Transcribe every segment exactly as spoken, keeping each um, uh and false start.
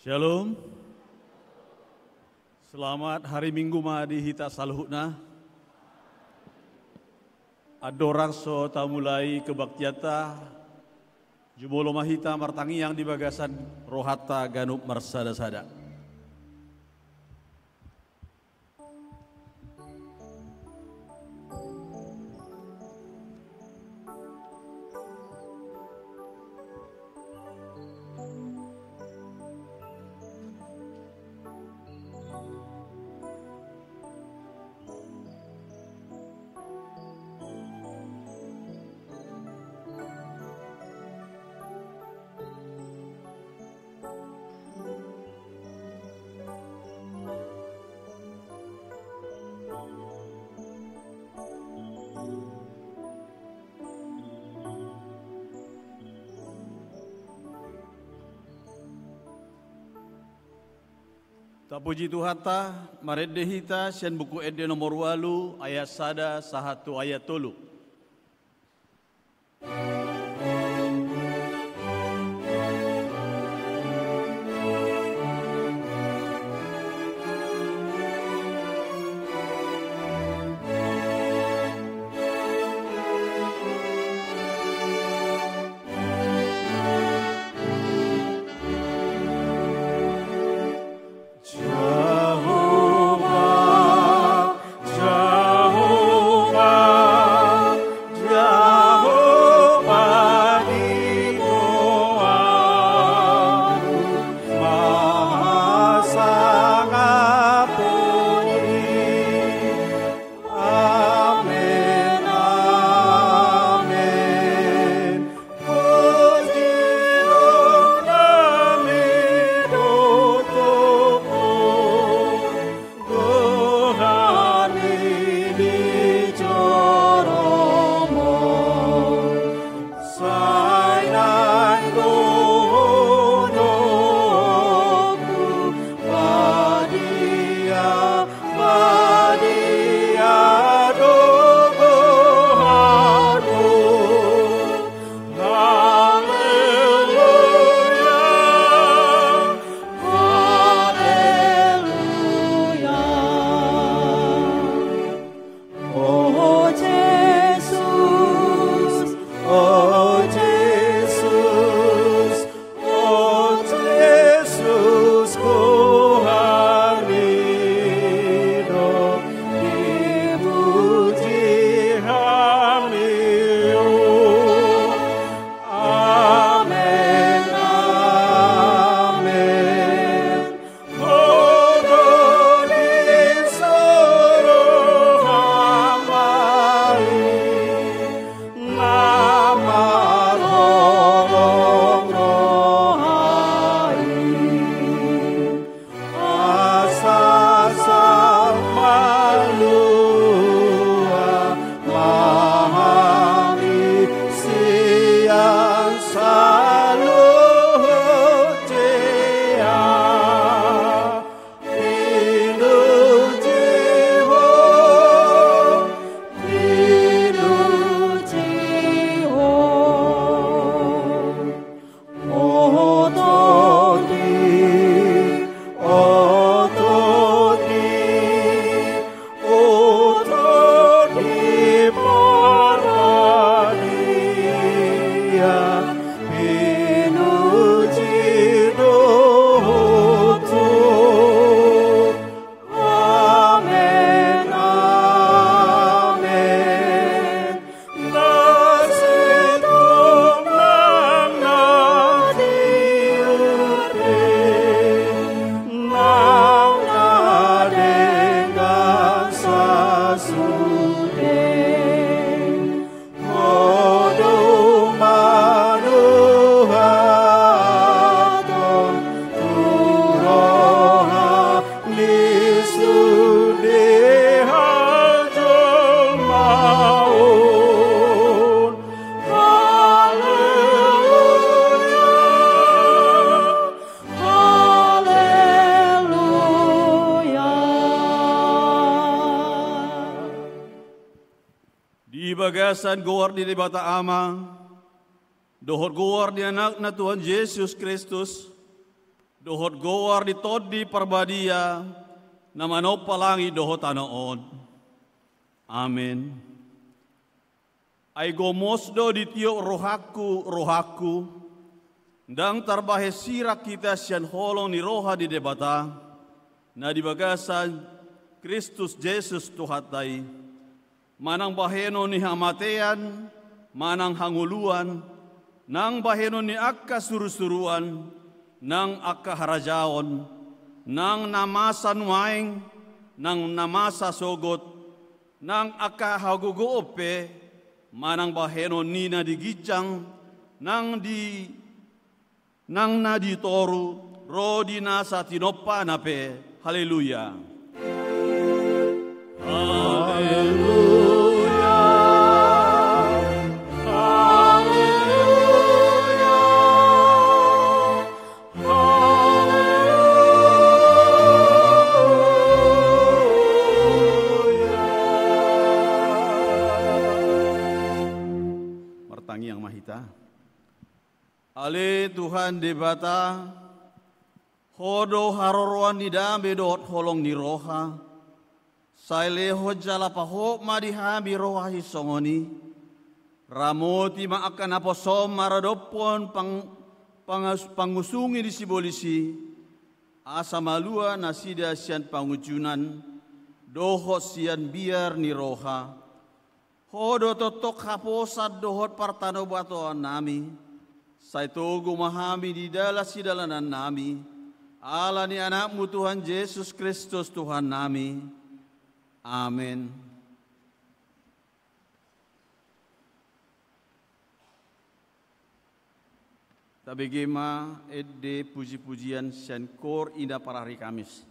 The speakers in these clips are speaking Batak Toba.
Shalom. Selamat hari Minggu ma di hita saluhutna. Andorang so tamulai kebaktianta, jumolo ma hita martangiang di bagasan rohanta ganup marsada-sada. Tapuji Tuhanta, marende hita sian Buku Ende nomor ualu, ayat sada sahat tu ayat tolu. Ho do manuhathon tu roha ni sude hajolmaon. Haleluya. Haleluya. Di bagasan goar ni Debata Ama, dohot goar ni Anakna Tuhan Jesus Kristus, dohot goar ni Tondi Parbadia, na manompa langit dohot tano on. Amen. Ai gomos do ditiop rohangku, rohangku, ndang tarbahen sirang hita sian holong ni roha ni Debata, na di bagasan Kristus Jesus Tuhanta i. Manang bahenon ni hamatean, manang hangoluan, nang bahenon ni angka surusuruan, nang angka harajaon, nang na masa nuaeng, nang na masa sogot, nang angka hagogoon pe, manang bahenon ni na di ginjang, nang di, nang na di toru, ro di nasa tinompana pe. Haleluya. Haleluya. Haleluya. Martangiang ma hita. Ale Tuhan Debata, Ho do haroroan ni dame dohot holong ni roha. Sai lehon jala pahot ma di hami roha sisongon i. Ramoti ma angka naposom maradophon pang-, pangas-, pangusungi ni sibolis i, asa malua nasida sian pangunjunan dohot sian biar ni roha. Ho do tongtong haposan dohot partanobatoan nami. Sai togu ma hami di dalan sidalanan nami, ala ni Anakmu Tuhan Jesus Kristus Tuhan nami. Amen. Tabege ma ende puji-pujian sian kor ina parari Kamis.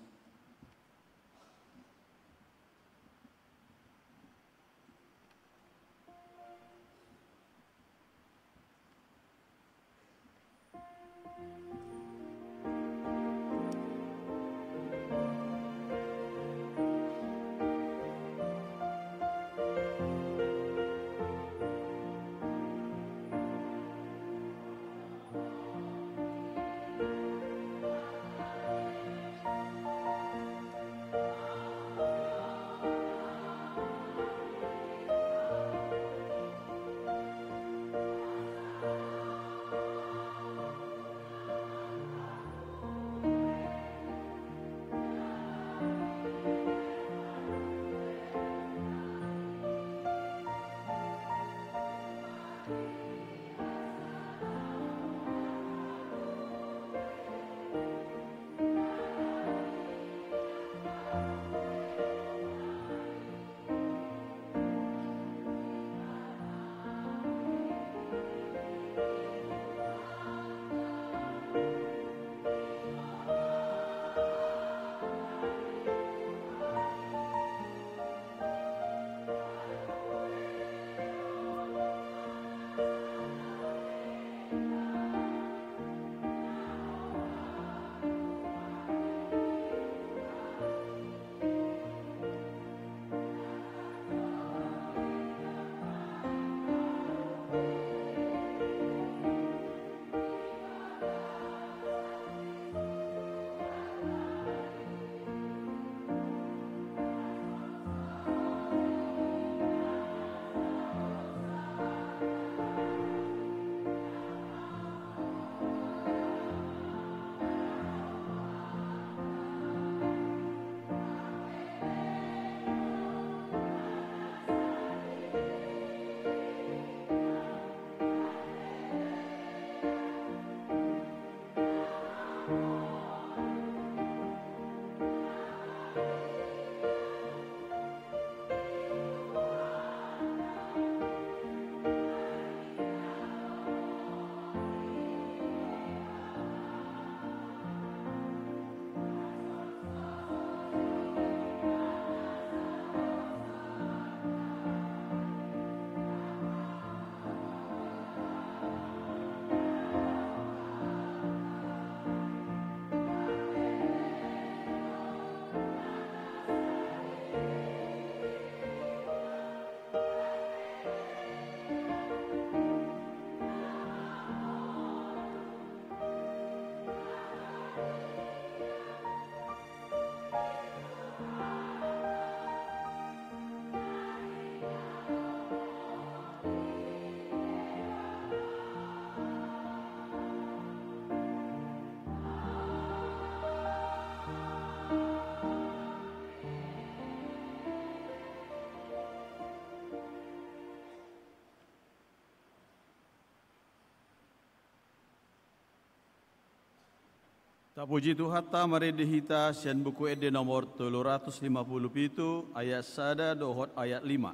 Tapuji Tuhanta, marende hita sian Buku Ende nomor tolu ratus lima puluh pitu, ayat sada dohot ayat lima.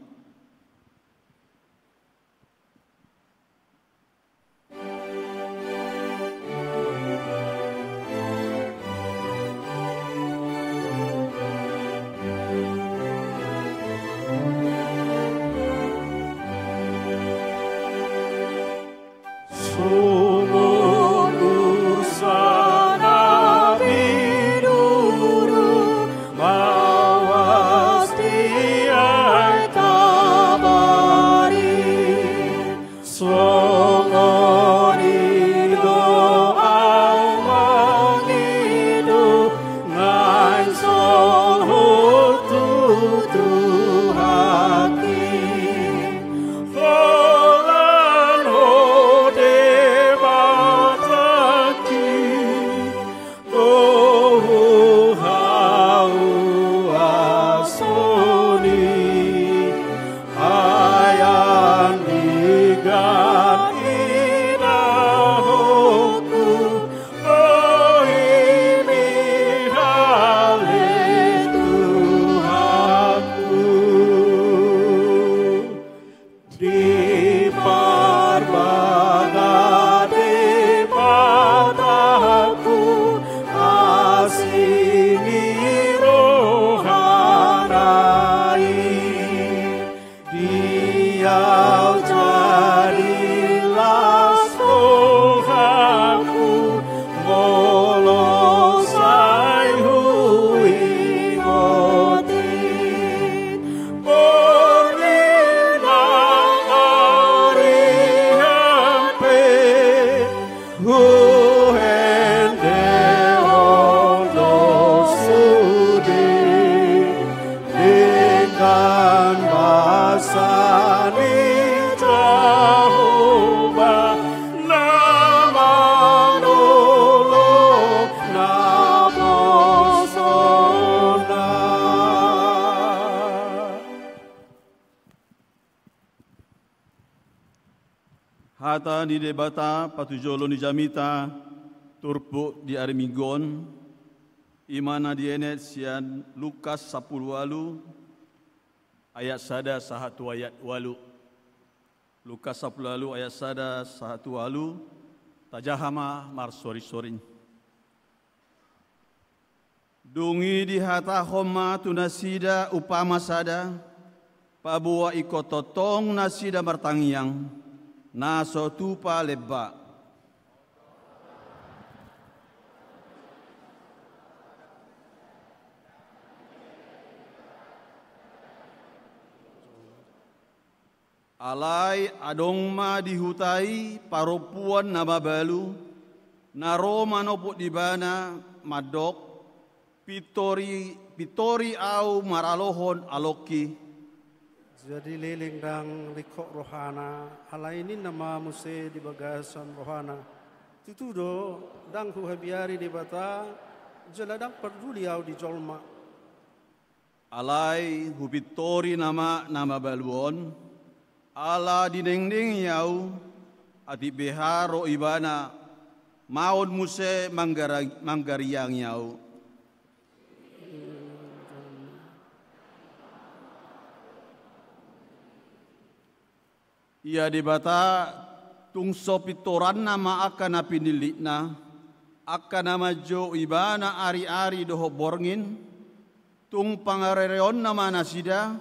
Songon i do au mangido, naeng sahat tu Tuhanki. Holan Ho Debatangki, dohot hau asoni, ai andigan inahonku, bohimi hamu Tuhanku. Diparbaga Debata hamu asi ni rohana i, di au jadi las rohangku, molo sai huingot i. Borngin nang arian pe huendehon do sude, denggan basa ni Jahowa na manolong naposona. Hata ni Debata patujolo ni jamita turpuk di ari Minggu on, i ma na dienet sian Lukas sampulu ualu ayat sada sahat tu ayat ualu. Lukas sampulu ualu ayat sada sahat tu ualu, tajaha ma marsorinsorin. Dung i dihatahon ma tu nasida umpama sada, paboa ingkon tongtong nasida martangiang, na so tupa lemba. Alai adong ma di huta i parompuan na mabalu, na ro manopot ibana, mandok: Pintori, pintori au maralohon alongki. Jadi leleng ndang lingkot rohana, alai ninna ma muse di bagasan rohana: Tutu do, ndang huhabiari Debata, jala ndang parduli au di jolma. Alai hupintori nama na mabalu on, ala dinengdengi au, atik beha ro ibana, maon muse manggara-, manggariangi au. Ia Debata, tung so pintoranna ma angka na pinillitna, angka na manjou ibana ariari dohot borngin, tung pangarereonna ma nasida.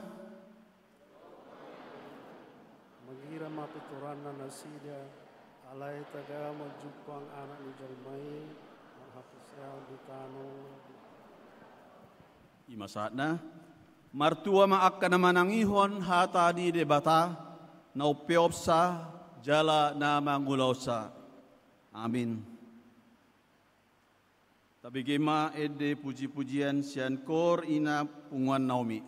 Mangira ma pintoranna nasida, alai taga manjumpang Anak ni jolma i, marhaporseaon di tano. I ma sahatna. Martua ma angka na manangihon hata ni Debata, na umpeopsa jala na mangulahonsa. Amin. Tabege ma ende pujipujian sian Kor Ina Punguan Naomi.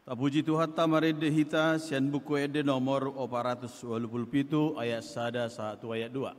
Tapuji Tuhanta marende hita sian Buku Ende nomor opat ratus ualu pulu pitu, ayat sada sahat tu ayat dua.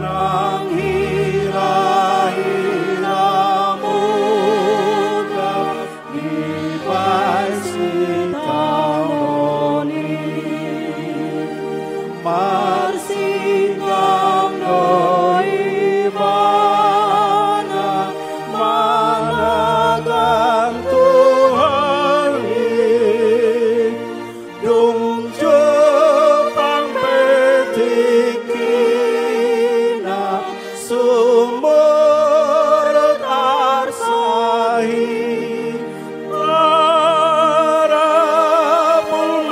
Nang hira-hira muna dipaisi taon i, marsingang do ibana managan Tuhan i. Dung jumpang pe tingkina sumurut arsa i, tarapul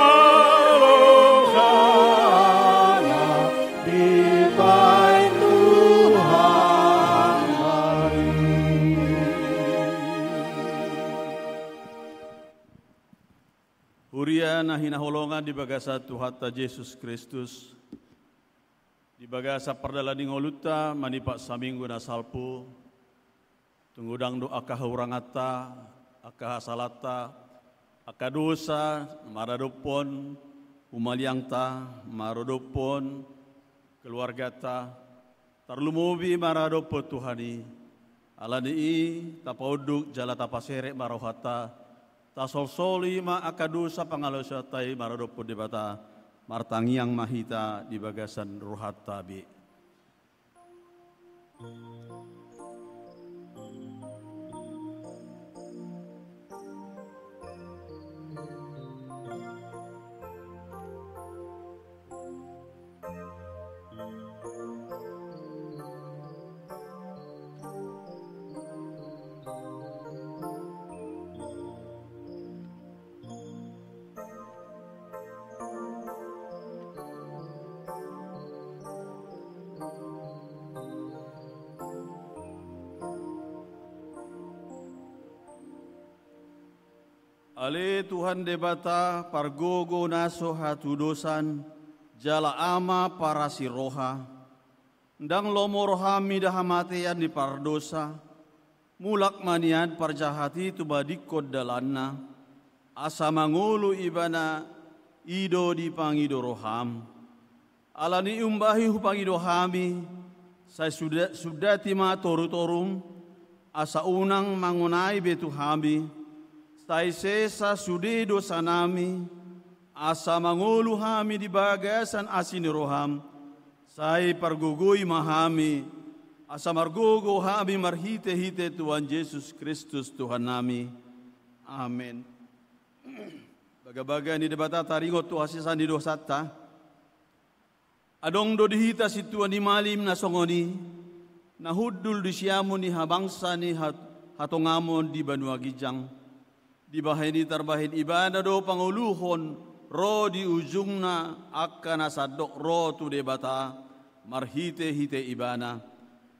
ma rohana dibaen Tuhanta i. Huria na hinaholongan di bagasan Tuhanta Jesus Kristus, di bagasan pardalanan ni ngolunta manipat saminggu na salpu, tung godang do angka hahuranganta, angka hasalanta, angka dosa maradophon humaliangta, maradophon keluargata, tarlumobi maradophon Tuhan i. Ala ni i tapaunduk jala tapaserep ma rohanta, tasolsoli ma angka dosa pangalaosionta i maradophon Debata, martangiang ma hita di bagasan rohanta be. Ale Tuhan Debata, pargogo na so hatudosan, jala Ama parasi roha, ndang lomo roham mida hamatean ni pardosa, mulak ma nian parjahat i tumbadingkon dalanna, asa mangolu ibana i do dipangido roham. Ala ni i umbahen hupangido hami, sai suda-, sundati ma torutorum, asa unang mangonai be tu hami, sai sesa sude dosanami, asa mangolu hami di bagasan asi ni roham, sai pargogoi ma hami, asa margogo hami marhitehite Tuhan Jesus Kristus Tuhannami. Amen. Bagabaga ni Debata taringot tu hasesaan ni dosanta. Adong do di hita sintua ni malim na songon i, na hundul di siamun ni habangsa ni hat-, hatongamon di banua ginjang. Dibahen i tarbahen ibana do pangoluhon ro di ujungna angka na sandok ro tu Debata marhitehite ibana.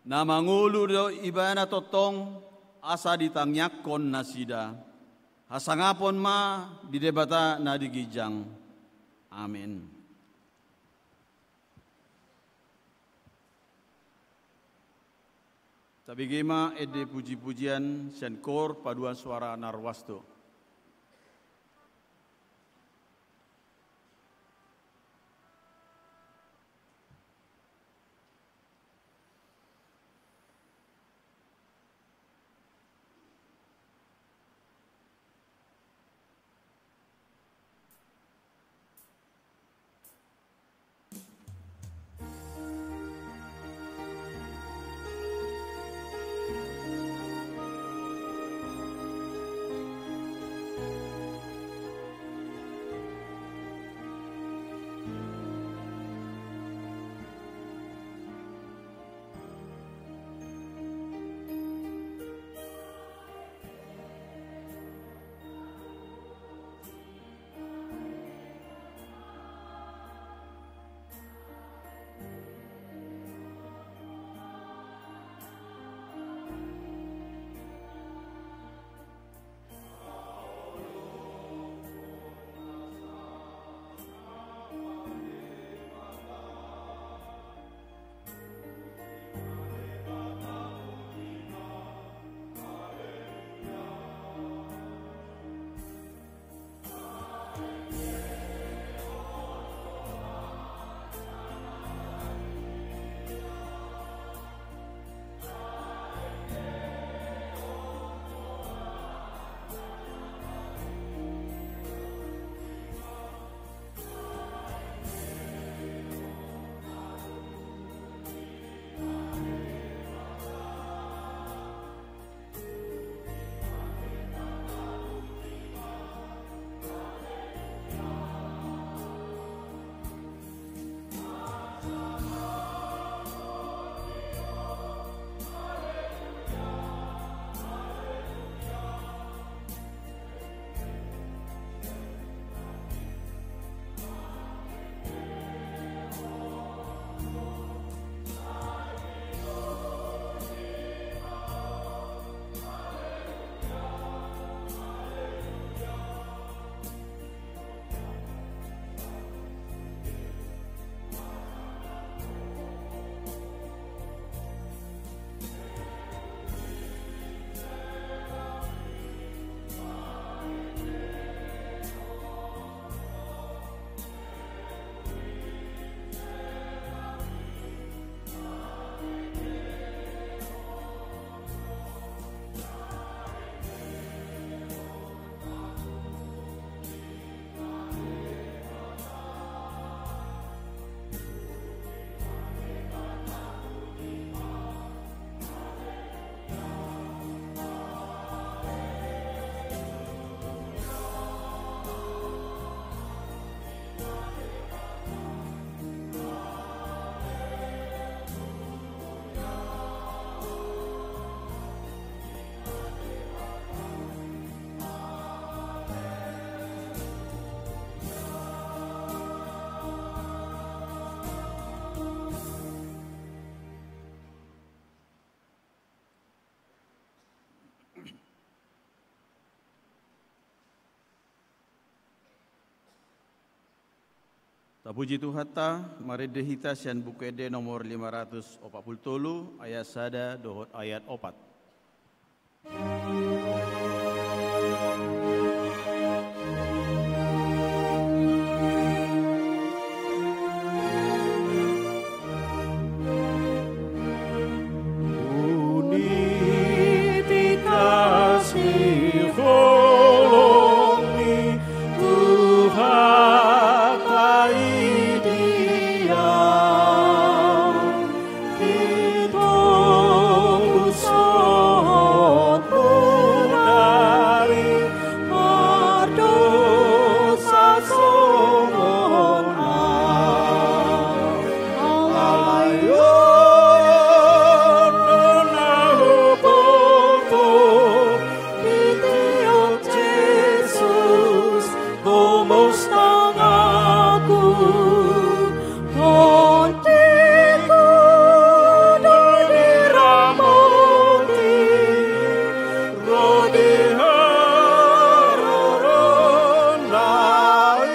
Na mangolu do ibana tongtong asa ditangiangkon nasida. Hasangapon ma di Debata na di ginjang. Amen. Tabege ma ende pujipujian sian kor paduan suara na ruas do. Puji Tuhanta, marende hita sian Buku Ende nomor lima ratus opat pulu tolu, ayat sada dohot ayat opat. Buni tikas ni holong ni Tuhanta i dia. Ditobushon nari mardosa songon ahu. Alai on do na huboto, ditiop Jesus gomos tanganku, tondiku do diramoti, ro di haroronna i.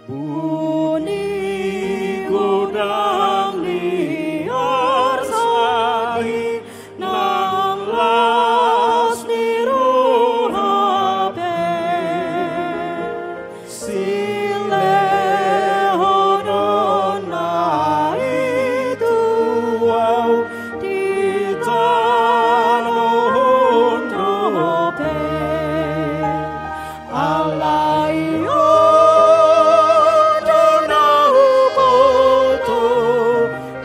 Buni godang ni arsa i nang las ni roha pe, silehononna i tu ahu di tano on dope. Alai on do na huboto,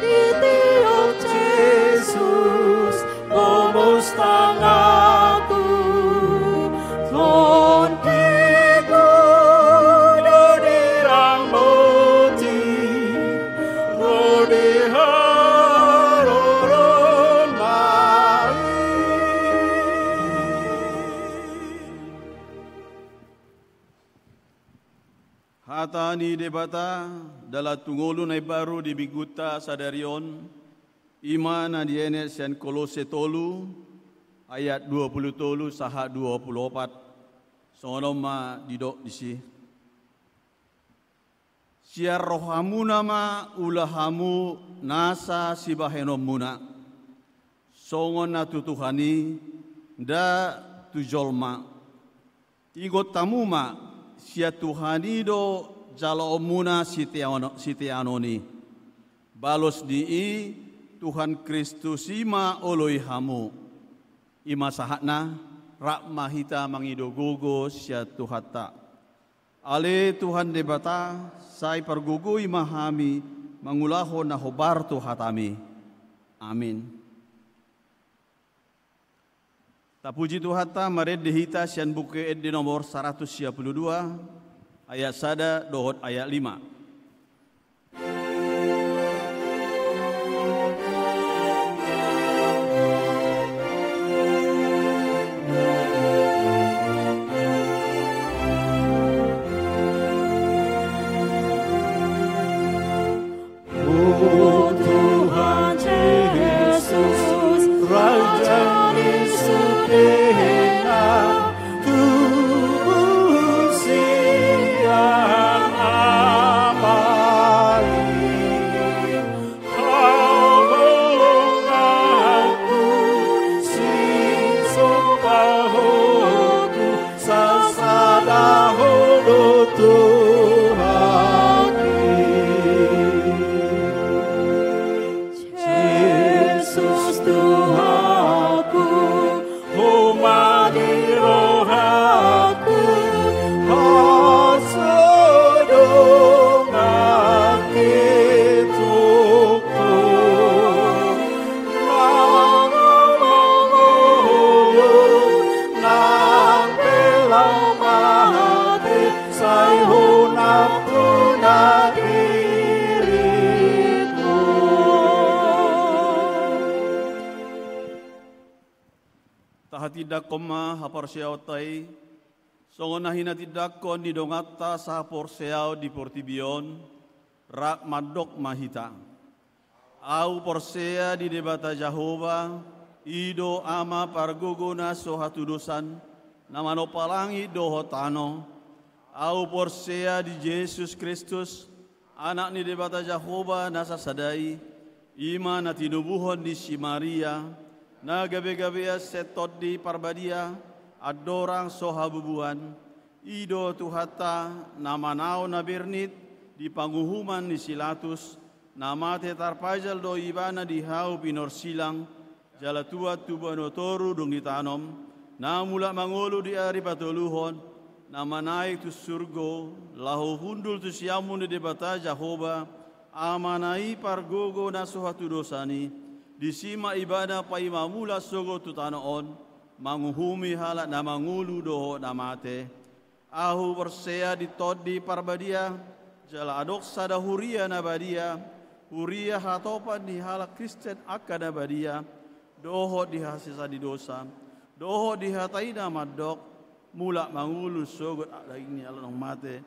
ditiop Jesus gomos tanganku, tondiku do diramoti, ro di haroronna i. Hata ni Debata, dalan tu ngolu na imbaru di minggunta sadari on, i ma na dienet sian Kolose tolu, ayat dua pulu tolu sahat dua pulu opat, songon on ma didok disi. Sian rohamuna ma ula hamu nasa sibahenonmuna, songon na tu Tuhan i, nda tu jolma. Ingot hamu ma, sian Tuhan i do jaloonmuna siteano-, siteanon i. Balos ni i, Tuhan Kristus i ma oloi hamu. I ma sahatna, rap ma hita mangido gogo sian Tuhanta. Ale Tuhan Debata, sai pargogoi ma hami mangulahon na hombar tu hataMi. Amin. Tapuji Tuhanta, marende hita sian Buku Ende nomor saratus sia pulu dua, ayat sada dohot ayat lima. O Tuhan Jesus, Raja ni sude na tubu sian Ama i, haholonganku, sisopaonku, sasada Ho do Tuhanki. Jesus Tuhanku, Ho ma di rohangku, hasonangan ni tungku. Nang mangolu, nang pe laho mate, sai Ho nampuna diringku. Tahatindangkon ma haporseaonta i, songon na hinatindangkon ni donganta sahaporseaon di portibi on, rap mandok ma hita. Ahu porsea di Debata Jahowa, i do Ama pargogo na so hatudosan, na manompa langit dohot tano. Ahu porsea di Jesus Kristus, Anak ni Debata Jahowa na sasada i, i ma na tinubuhon ni si Maria, na gabegabean sian Tondi Parbadia, andorang so habubuan. I do Tuhanta, na manaon na bernit di panguhuman ni si Latus, na mate tarpajal do Ibana di hau pinorsilang, jala tuat tu banua toru dung ditanom, na mulak mangolu di ari patoluhon, na manaek tu surgo, laho hundul tu siamun ni Debata Jahowa, Amana i pargogo na so hatudosan i. Disi ma Ibana paima mulak sogot tu tano on, manguhumi halak na mangolu dohot na mate. Ahu porsea di Tondi Parbadia, jala adong sada huria na badia, huria hatopan ni halak Kristen angka na badia, dohot di hasesaan ni dosa, dohot di hata i na mandok, mulak mangolu sogot daging ni halak naung mate,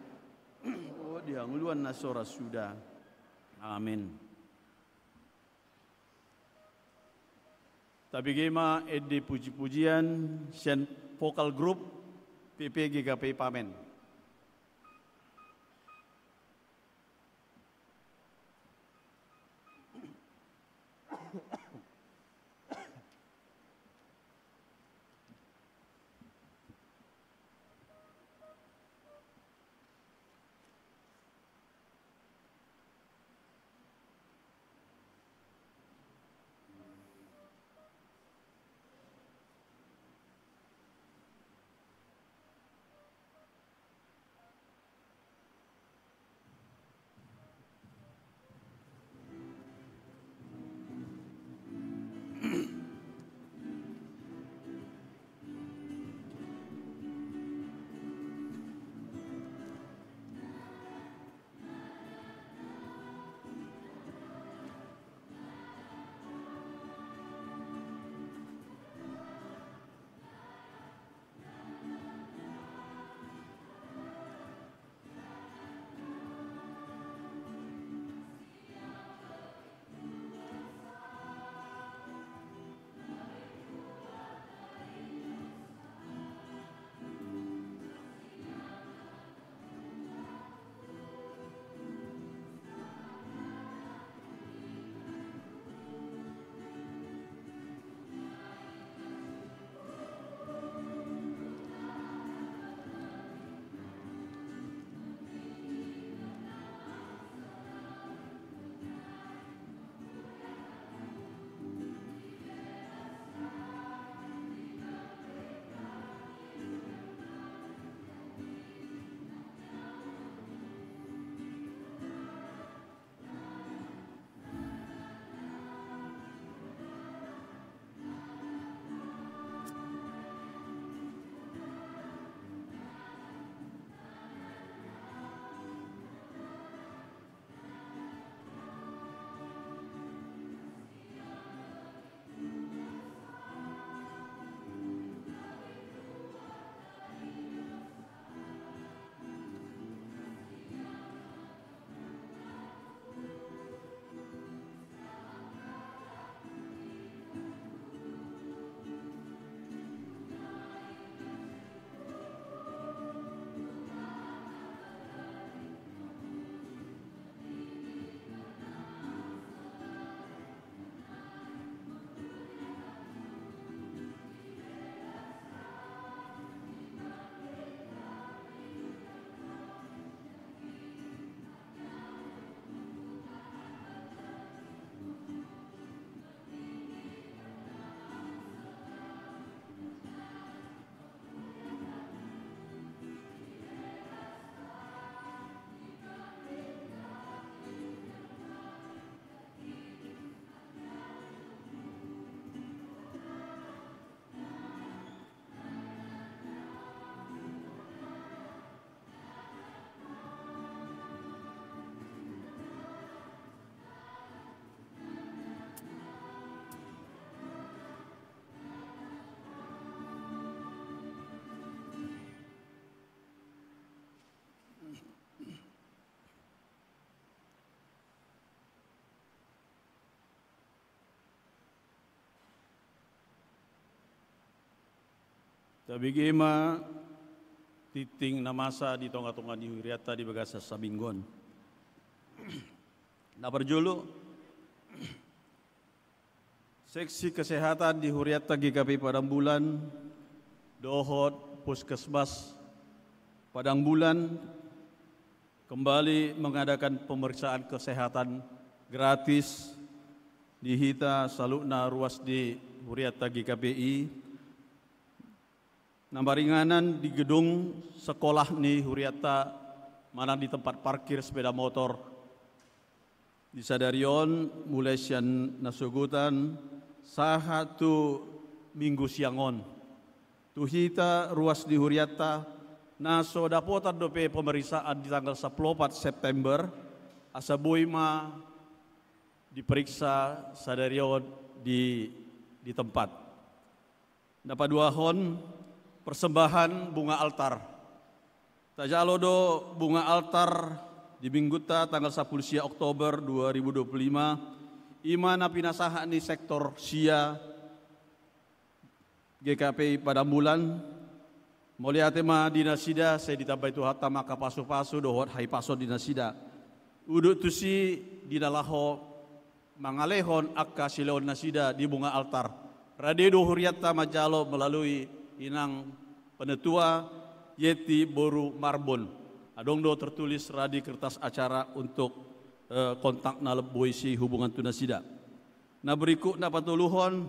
dohot di hangoluan na so ra suda. Amin. Tabege ma ende pujipujian sian vokal grup P P G K P I Pamen. Tabege ma tingting na masa di tonga-tonga ni hurianta di bagasan saminggu on. Na parjolo, seksi kesehatan di hurianta G K P I Padang Bulan dohot Puskesmas Padang Bulan kembali mengadakan pemeriksaan kesehatan gratis di hita saluhutna ruas ni hurianta G K P I na maringanan di gedung sekolah ni hurianta manang di tempat parkir sepeda motor. Di sadari on, mulai sian nasogotan sahat tu Minggu siang on, tu hita ruas ni hurianta na so dapotan dope pemeriksaan di tanggal sampulu opat September, asa boi ma diperiksa sadari on di, di tempat. Na paduahon, persembahan bunga altar. Tajalo do bunga altar di Minggunta tanggal sampulu sia Oktober dua ribu dua puluh lima, i ma na pinasahat ni sektor sia G K P I Padang Bulan. Mauliate ma di nasida, sai ditambai Tuhanta ma angka pasu-pasu dohot hahipason di nasida. Udut tusi di na laho mangalehon angka sileon nasida di bunga altar, rade do hurianta manjalo melalui inang penatua Yeti boru Marbun. Adong do tertulis ra di kertas acara untuk, eh, kontak na boi sihubungan tu nasida. Na berikutna, patoluhon,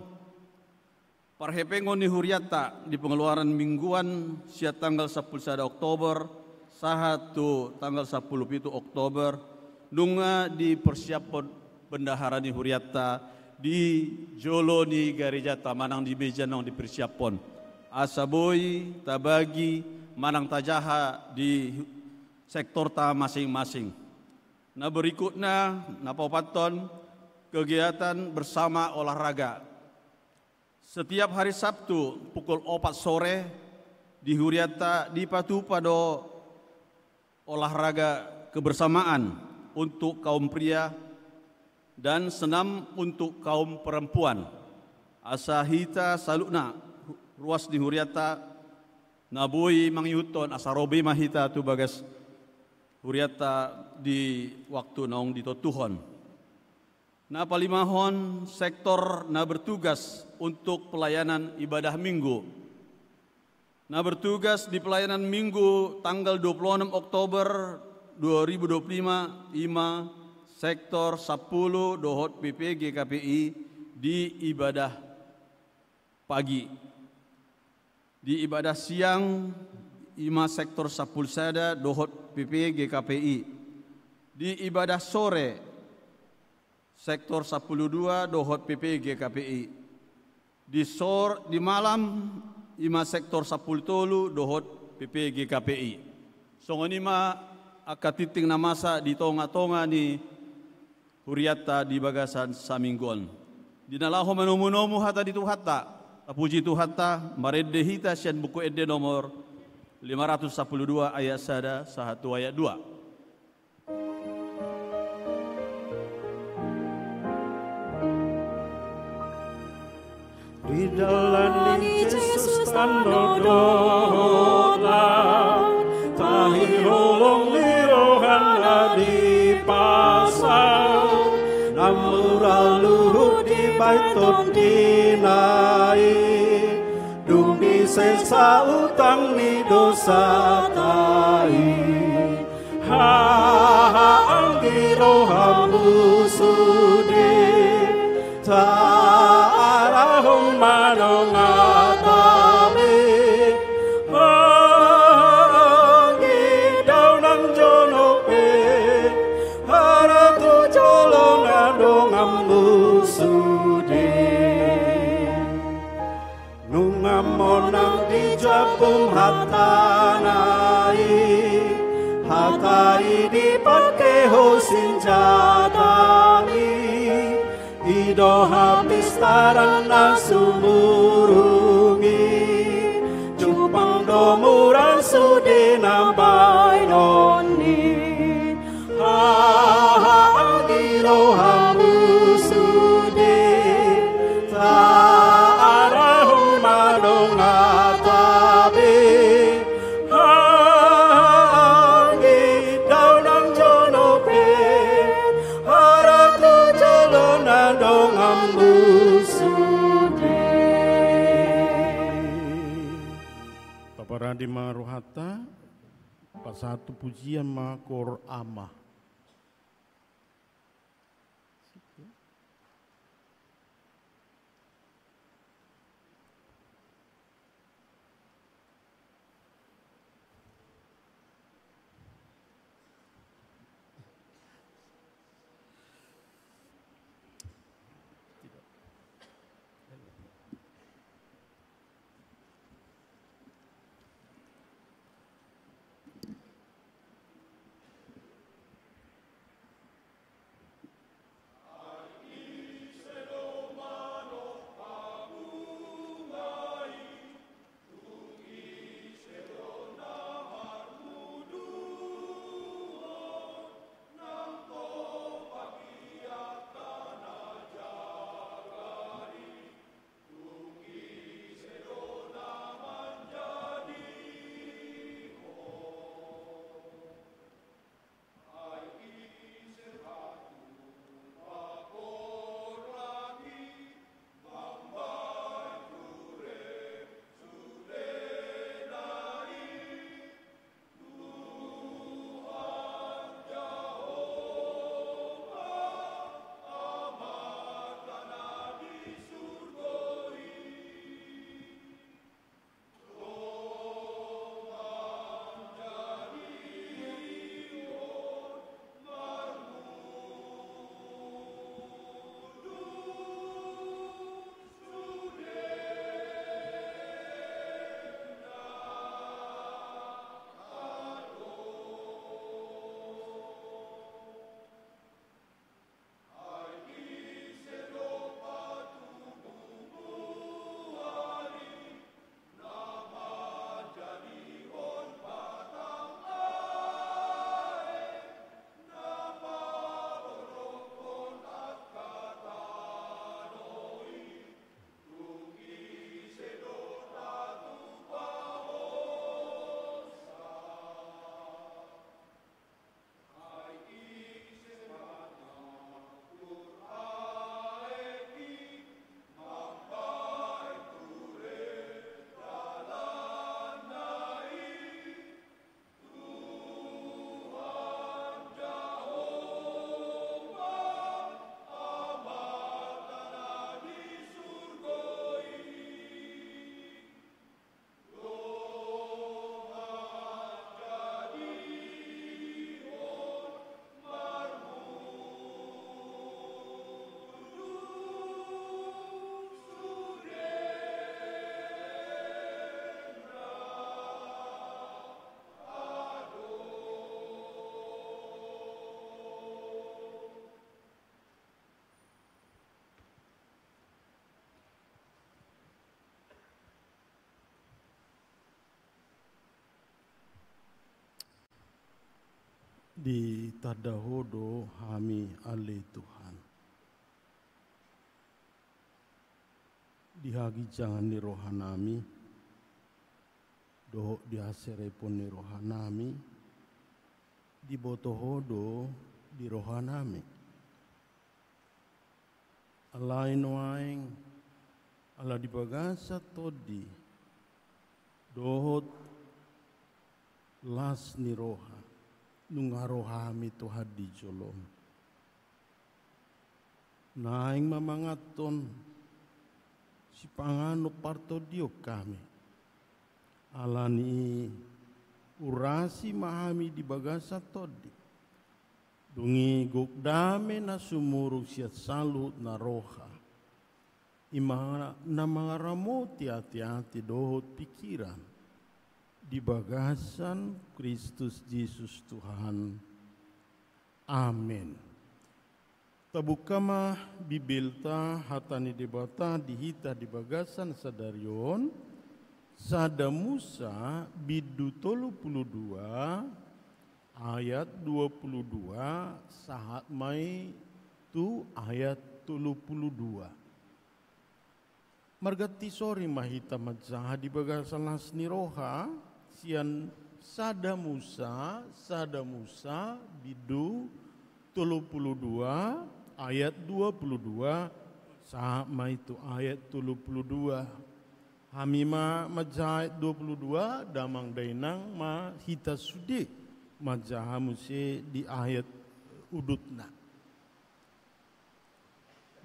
parhepengon ni hurianta di pengeluaran mingguan sian tanggal sampulu sada Oktober sahat tu tanggal sampulu pitu Oktober, nunga dipersiaphon bendahara ni hurianta di jolo ni garejanta manang di meja naung dipersiaphon, asa boi tabagi manang tajaha di sektorta masing-masing. Na berikutna, na paopathon, kegiatan bersama olahraga. Setiap hari Sabtu pukul opat sore di hurianta dipatupa do olahraga kebersamaan untuk kaum pria dan senam untuk kaum perempuan. Asa hita saluhutna ruas ni hurianta na boi mangihuthon asa ro be ma hita tu bagas hurianta di waktu naung ditontuhon. Na palimahon, sektor na bertugas untuk pelayanan ibadah Minggu. Na bertugas di pelayanan Minggu tanggal dua puluh enam Oktober dua ribu dua puluh lima, i ma sektor sampulu dohot P P G K P I di ibadah pagi. Di ibadah siang, i ma sektor sampulu sada dohot P P G K P I. Di ibadah sore, sektor sampulu dua dohot P P G K P I. Di sor-, di malam, i ma sektor sampulu tolu dohot P P G K P I. Songon i ma angka tingting na masa di tonga-tonga ni hurianta di bagasan saminggu on. Di na laho manomu-nomu hata ni Tuhanta, tapuji Tuhanta, marende hita sian Buku Ende nomor lima ratus sampulu dua ayat sada sahat tu ayat dua. Di dalan ni Jesus tano dohot lam, tahi holong ni rohana dipasaut, na mura luhut dibahen tondina i, dung disesa utang ni dosanta i. Haha, anggi do hamu sude, taarahon ma dongan tabe. Anggi do nang jonok pe, hara tu jolo na donganmu sude. Nunga monang di jabum hatana i, hata i dipangke ho sinjata ni, i do hapistaran na sumurung i, jumpang do mura sude na baenon i. Haha, anggi do hamu sude, taarahon ma dongan tabe. Rade ma rohanta, pasahat pujian ma Kor Ama. Ditanda Ho do hami, ale Tuhan, di haginjangan ni rohanami dohot di haserepon ni rohanami, diboto Ho do di rohanami. Alai nuaeng, ala di bagasan Tondi dohot las ni roha, nunga ro hami Tuhan di joloM. Naeng ma manganhon sipanganon partondion hami. Ala ni i urasi ma hami di bagasan Tondi. Dung i gok dame na sumurung sian saluhut na roha, i ma na mangaramoti ateate dohot pingkiran, di bagasan Kristus Jesus Tuhan. Amen. Tabuka ma Bibelta, hata ni Debata di hita di bagasan sadari on, Sada Musa bindu tolu pulu dua, ayat dua pulu dua, sahat ma i tu ayat tolu pulu dua. Marganti sori ma hita manjaha di bagasan las ni roha, sian Sada Musa, Sada Musa, bindu tolu pulu dua, ayat dua pulu dua, sahat ma i tu ayat tolu pulu dua. Hami ma manjaha ayat dua puluh dua, damang dainang ma hita sude manjaha muse di ayat udutna.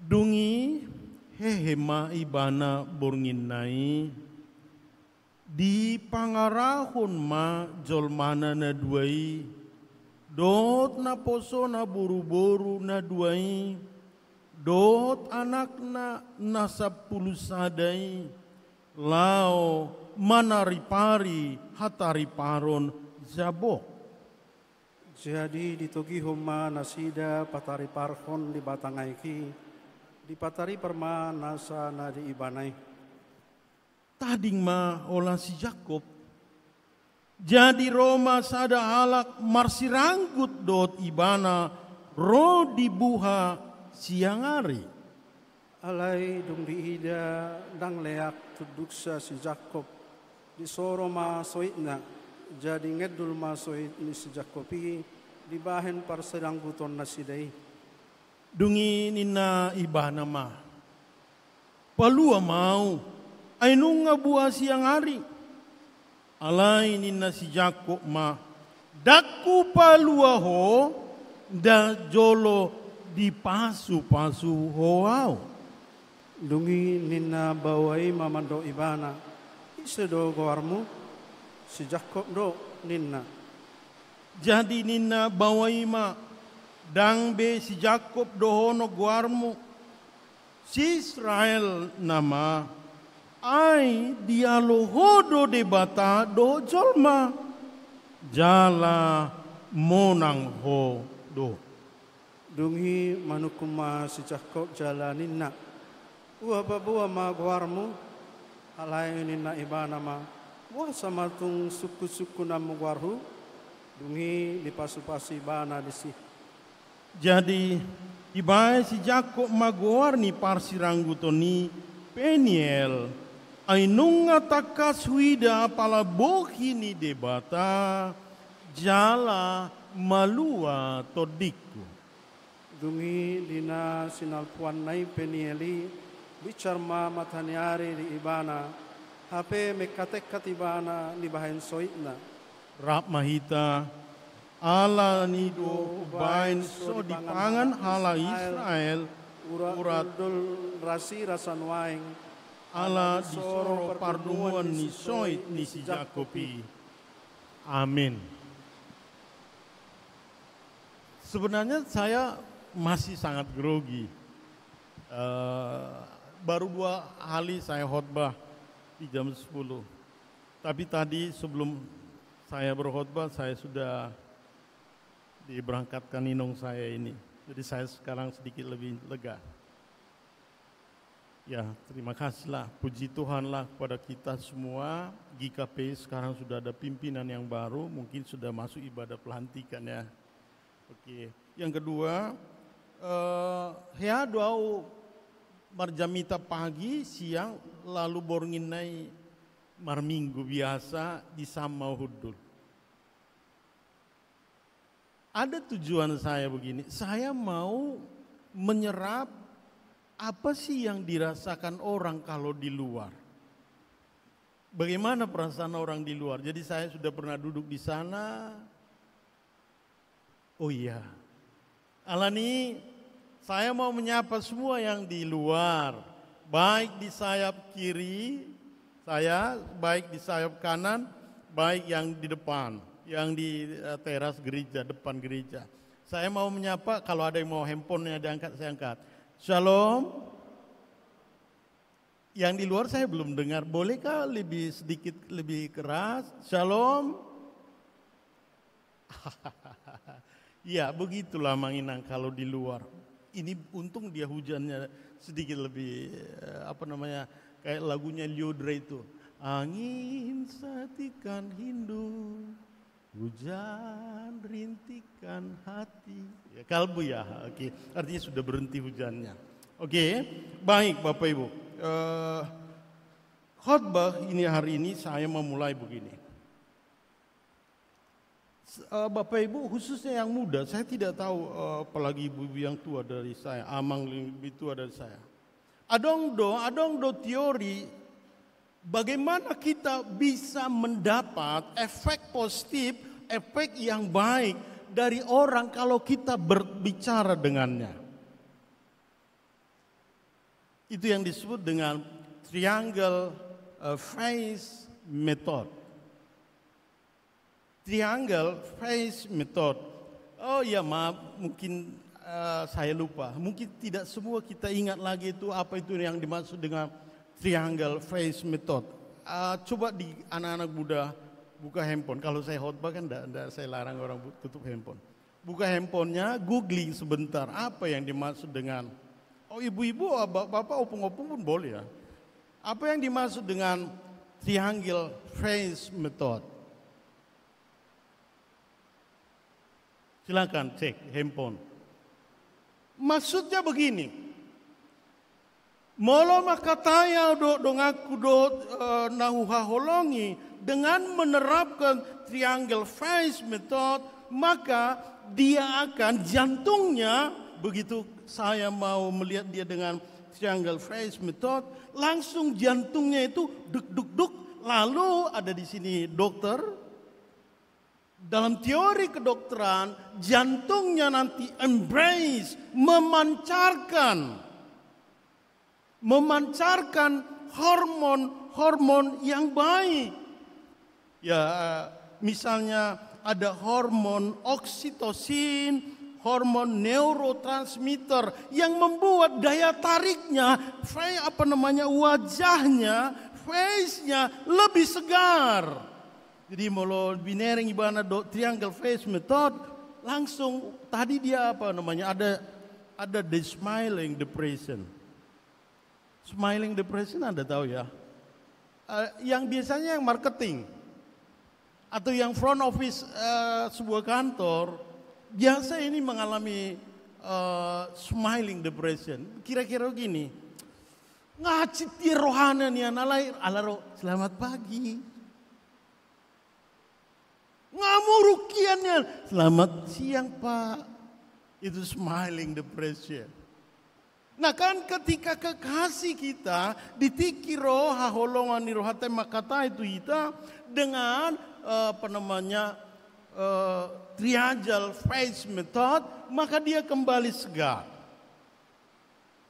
Dung i hehe ma ibana bornginna i, dipangarahon ma jolmana na dua i, dohot naposona boruboru na dua i, dohot anakna na sampulu sada i, laho manaripari hatariparon Jabok. Jadi ditogihon ma nasida patariparhon di batang aek i, dipataripar ma nasa na di ibana i. Tading ma olas si Jakkob. Jadi ro ma sada halak marsiranggut dohot ibana ro di buha siang ari. Alai dung diida ndang leak tunduksa si Jakkob, disoro ma soitna, jadi ngendul ma soit ni si Jakkob i dibahen parsirangguton nasida i. Dung i ninna ibana ma, palua ma ahu, ai nunga buha siang ari. Alai ninna si Jakkob ma, ndang hupalua ho, nda jolo dipasupasu ho ahu. Dung i ninna baoa i ma mandok ibana, ise do goarmu? Si Jakkob do, ninna. Jadi ninna baoa i ma, ndang be si Jakkob dohonon goarmu, si Israel nama, ai dialo ho do Debata dohot jolma, jala monang ho do. Dung i manungkun ma si Jakkob jala ninna, ua paboa ma goarmu? Alai ninna ibana ma, boasa ma tung sungkunsungkunanmu goarhu? Dung i dipasupasu ibana disi. Jadi dibahen si Jakkob ma goar ni parsirangguton i Peniel, ai nunga tangkas huida apala bohi ni Debata, jala malua tondingku. Dung i di na sinalpuanna i Peniel i, binsar ma mataniari di ibana, hape mengkatengkat ibana dibahen soitna. Rap ma hita, ala ni do umbahen so dipangan halak Israel urat uldul rasira sanuaeng, ala disoro pardomuan ni soit ni si Jakkob i. Amin. Sebenarnya saya masih sangat grogi. Eh, baru dua kali saya khotbah di jam sepuluh. Tapi tadi sebelum saya berkhotbah, saya sudah diberangkatkan inong saya ini. Jadi saya sekarang sedikit lebih lega. Ya, terima kasihlah, puji Tuhanlah kepada kita semua. G K P I sekarang sudah ada pimpinan yang baru, mungkin sudah masuk ibadah pelantikan ya. Oke, yang kedua, eh, hea do ahu marjamita pagi, siang, lalu borngin nai marminggu biasa di sama hundul. Ada tujuan saya begini, saya mau menyerap apa sih yang dirasakan orang kalau di luar. Bagaimana perasaan orang di luar? Jadi saya sudah pernah duduk di sana. Oh iya. Alani, saya mau menyapa semua yang di luar, baik di sayap kiri saya, baik di sayap kanan, baik yang di depan, yang di, eh, teras gereja, depan gereja. Saya mau menyapa, kalau ada yang mau handphonenya diangkat, saya angkat. Shalom. Yang di luar saya belum dengar. Bolehkah lebih sedikit lebih keras? Shalom. Ya, begitulah Amang Inang kalau di luar. Ini untung dia hujannya sedikit lebih, eh, apa namanya, kayak lagunya Lyodra itu. Angin satikan rindu, hujan rintikan hati. Ya, kalbu ya, oke. Artinya sudah berhenti hujannya. Oke, baik Bapak Ibu. Eh, khotbah ini hari ini saya memulai begini. S-, eh, Bapak Ibu, khususnya yang muda, saya tidak tahu, eh, apalagi ibu-ibu yang tua dari saya, amang lebih tua dari saya. Adong do, adong do teori Bagaimana kita bisa mendapat efek positif, efek yang baik dari orang kalau kita berbicara dengannya? Itu yang disebut dengan triangle, eh, face method. Triangle face method. Oh ya, maaf, mungkin, eh, saya lupa. Mungkin tidak semua kita ingat lagi itu apa itu yang dimaksud dengan triangle face method. Eh, coba di anak-anak muda buka handphone. Kalau saya khotbah kan ndak, ndak saya larang orang bu-, tutup handphone. Buka handphonenya, googling sebentar. Apa yang dimaksud dengan, oh, ibu-ibu, bapak-bapak, opung-opung pun boleh ya. Apa yang dimaksud dengan triangle face method? Silakan cek handphone. Maksudnya begini. Molo mangkatai au dohot donganku dohot, eh, na huhaholongi dengan menerapkan triangle face method, maka dia akan, jantungnya, begitu saya mau melihat dia dengan triangle face method, langsung jantungnya itu duk, duk, duk, lalu ada di sini dokter. Dalam teori kedokteran, jantungnya nanti embrace, memancarkan, memancarkan hormon-hormon yang baik. Ya, misalnya ada hormon oksitosin, hormon neurotransmitter yang membuat daya tariknya, fa-, apa namanya, wajahnya, face-nya lebih segar. Jadi molo binereng ibana dohot triangle face method, langsung tadi dia, apa namanya, ada, ada the smiling depression. Smiling depression Anda tahu ya? Eh, yang biasanya yang marketing atau yang front office, eh, sebuah kantor, biasa ini mengalami, eh, smiling depression. Kira-kira gini, ngacit dia rohana ni anak lahir, ala ro, "Selamat pagi." Ngamuruk ia nian. "Selamat siang, Pak." Itu smiling depression. Nah kan, ketika kekasih kita ditingki ro haholongan ni rohanta mangkatai tu hita dengan, eh, apa namanya, eh, triangle face method, maka dia kembali segar.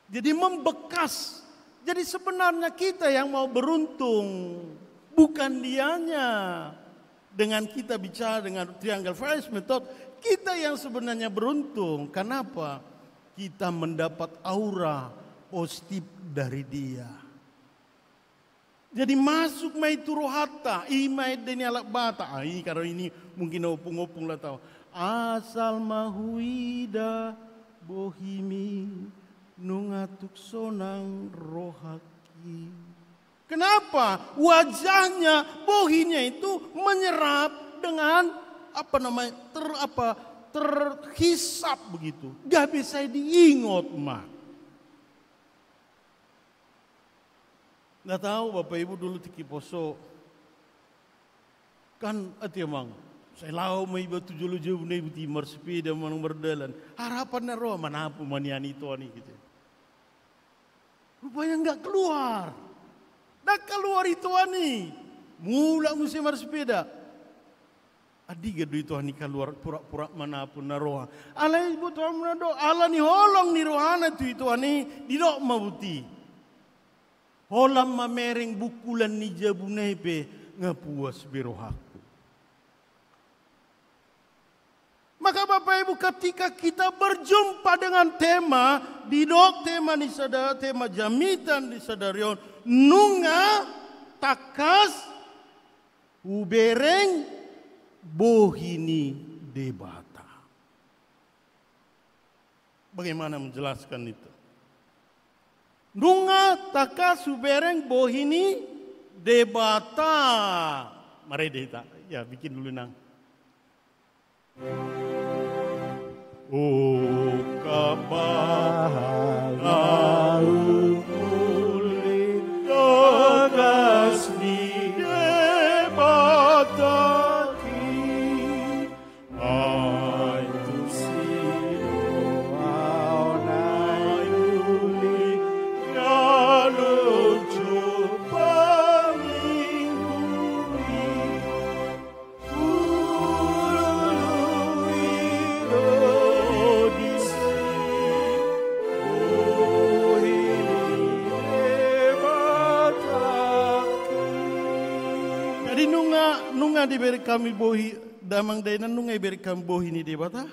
Jadi membekas. Jadi sebenarnya kita yang mau beruntung, bukan dianya. Dengan kita bicara dengan triangle face method, kita yang sebenarnya beruntung. Kenapa? Kita mendapat aura positif dari dia. Jadi masuk ma i tu rohanta, i ma ende ni halak Batak. Ah, i karo ini mungkin opung-opung lah tahu. Asal ma huida bohimi, nunga tuk sonang rohaki. Kenapa? Wajahnya, bohinya itu menyerap dengan, apa namanya, ter-, apa, terhisap begitu. Gabe sai diingot ma. Nggak tahu Bapak Ibu dulu tingki poso. Kan ate amang, sai laho ma iba tu jolo jabu na i, buti marsepeda manang mardalan. Harapan na ro, manapun ma nian ito ani gitu. Rupanya nggak keluar. Nggak keluar ito ani. Mulak muse marsepeda. Andigan do ito ani kaluar, pura-pura manapun na roha. Alai iboto hamu na do, ala ni holong ni rohana tu ito ani, didok ma buti. Holan mamereng bungkulan ni jabuna i pe, nga puas be rohangku. Maka Bapak Ibu, ketika kita berjumpa dengan tema, didok tema ni sada, tema jamita ni sadari on, nunga tangkas hubereng bohi ni Debata. Bagaimana menjelaskan itu? Nunga tangkas hubereng bohi ni Debata. Marende hita. Ya, bikin dulu nang. O kabahan na umuli tangkas ni Debata. Jadi nunga, nunga dibereng hami bohi, damang dainang, nunga dibereng hami bohi ni Debata?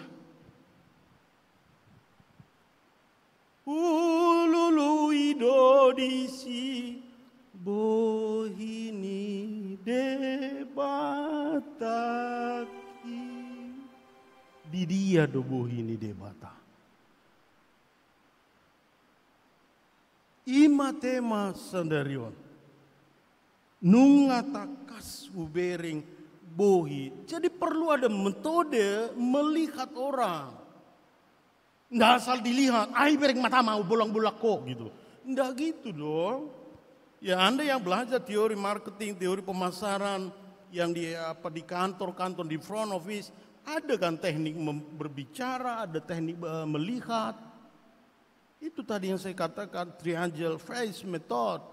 Hulului do disi bohi ni Debata i. Di dia do bohi ni Debata? I ma tema sadari on. Nunga tangkas hubereng bohi. Jadi perlu ada metode melihat orang. Nggak asal dilihat, ai bereng matamu, bolang-bolang kok gitu. Nggak gitu dong. Ya, Anda yang belajar teori marketing, teori pemasaran, yang di apa, di kantor-kantor, di front office, ada kan teknik mem- berbicara, ada teknik eh, melihat. Itu tadi yang saya katakan, triangle face method.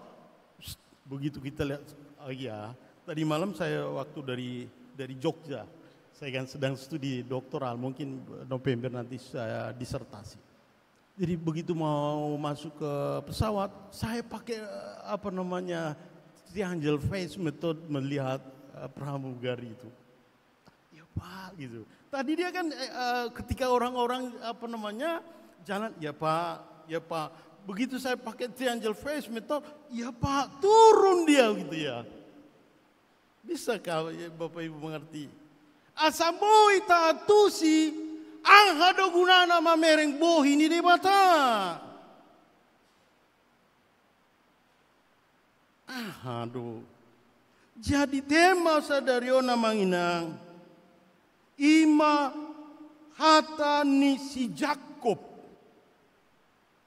Psst, begitu kita lihat, oh iya, tadi malam saya waktu dari dari Jogja, saya kan sedang studi doktoral, mungkin November nanti saya disertasi. Jadi begitu mau masuk ke pesawat, saya pakai eh, apa namanya, triangle face method melihat eh, pramugari itu. Ya Pak, gitu. Tadi dia kan eh, eh, ketika orang-orang apa namanya jalan, ya Pak, ya Pak. Begitu saya pakai triangle face method, ya Pak, turun dia gitu ya. Bisa kau ya, Bapak Ibu mengerti? Asa boi taantusi, aha do gunana mamereng bohi ni Debata? Aha do. Jadi tema sadari on amang inang, i ma hata ni si Jakob.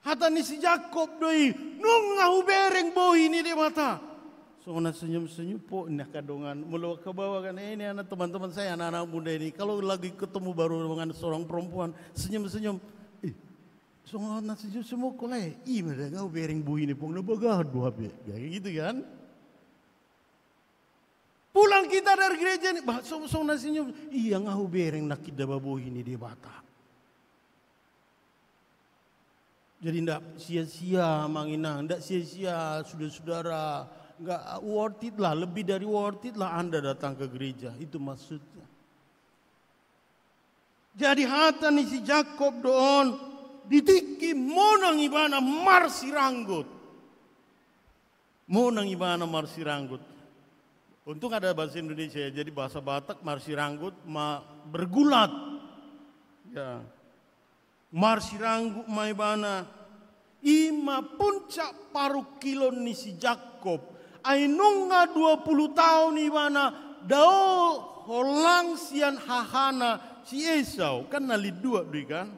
Hata ni si Jakob do i, nunga hubereng bohi ni Debata. Songon na senyum-senyum po, na kadongan, molo kabawa kan, eh, ini anak teman-teman saya, anak-anak muda ini, kalau lagi ketemu baru dengan seorang perempuan, senyum-senyum. Ih, songon na senyum-senyum ko le, i ma da nga hubereng bohi ni pong na bagah do hape. Kayak gitu kan? Pulang kita dari gereja ini, bah, songon na senyum, iya nga hubereng nangkin da bohi ni Debata. Jadi ndak sia-sia amang inang, ndak sia-sia saudara-saudara, nggak worth it lah, lebih dari worth it lah Anda datang ke gereja, itu maksudnya. Jadi hata ni si Jakob do on, di tingki monang ibana marsiranggut. Monang ibana marsiranggut. Untung ada bahasa Indonesia ya, jadi bahasa Batak marsiranggut ma bergulat. Ya. Marsiranggut ma ibana. I ma puncak parungkilon ni si Jakob. Ai nunga dua puluh taon ibana dao holang sian hahana si Esau. Kan na lindua do i kan.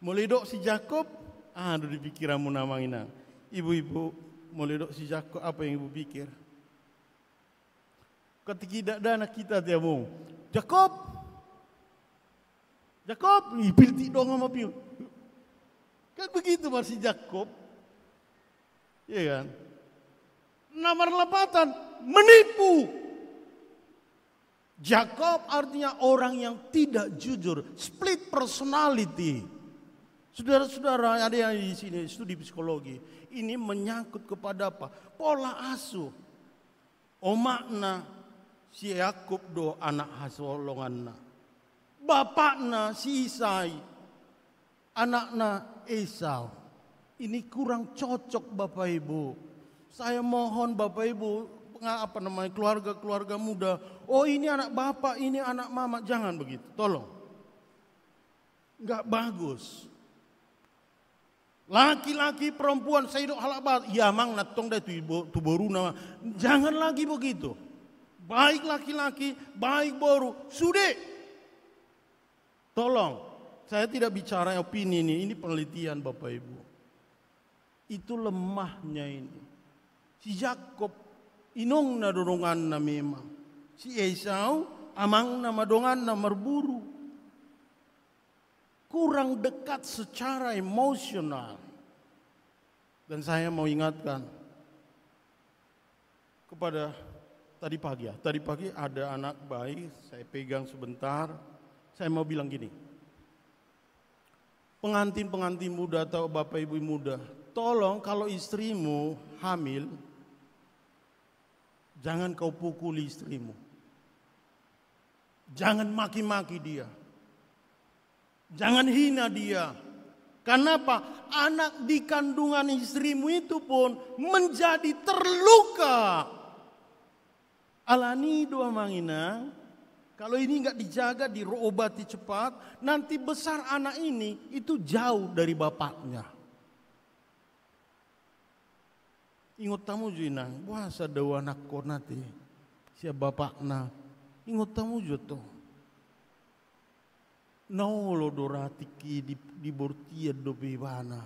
Molo didok si Jakob, aha do di pikiranmuna amang inang? Ibu-ibu, molo didok si Jakob, apa yang ibu pikir? Ketika dakdanak hita dia mau, Jakob! Jakob! Ih, piltik dong sama piu. Kan begitu masih Jakob. Iya kan? Na marlapatan, menipu. Jakob artinya orang yang tidak jujur, split personality. Saudara-saudara, ada yang di sini studi psikologi. Ini menyangkut kepada apa? Pola asuh. Omakna si Yakub do anak hasolonganna. Bapakna si Isai, anakna Esau. Ini kurang cocok, Bapak Ibu. Saya mohon, Bapak Ibu, penga-, apa namanya, keluarga-keluarga muda, "Oh, ini anak bapak, ini anak mama." Jangan begitu, tolong. Nggak bagus. Laki-laki, perempuan, sai didok halak Batak, "Iya, amang, na tong da tu ibo-, tu boruna." Jangan lagi begitu. Baik laki-laki, baik boru, sude. Tolong, saya tidak bicara opini ini, ini penelitian Bapak Ibu. Itu lemahnya ini. Si Jakob, inongna do donganna memang. Si Esau, amangna ma donganna marburu. Kurang dekat secara emosional. Dan saya mau ingatkan kepada tadi pagi ya, tadi pagi ada anak bayi, saya pegang sebentar, saya mau bilang gini, pengantin-pengantin muda atau bapak ibu muda, tolong kalau istrimu hamil, Jangan kau pukuli istrimu. Jangan maki-maki dia. Jangan hina dia. Kenapa? Anak di kandungan istrimu itu pun menjadi terluka. Alani i do, Amang Inang, kalau ini nggak dijaga, diobati cepat, nanti besar anak ini itu jauh dari bapaknya. Ingot hamu jo, Inang, boasa dao anakkon ate sian bapakna? Ingot hamu jo tong. Na olo do ra tingki di, di bortian dope ibana,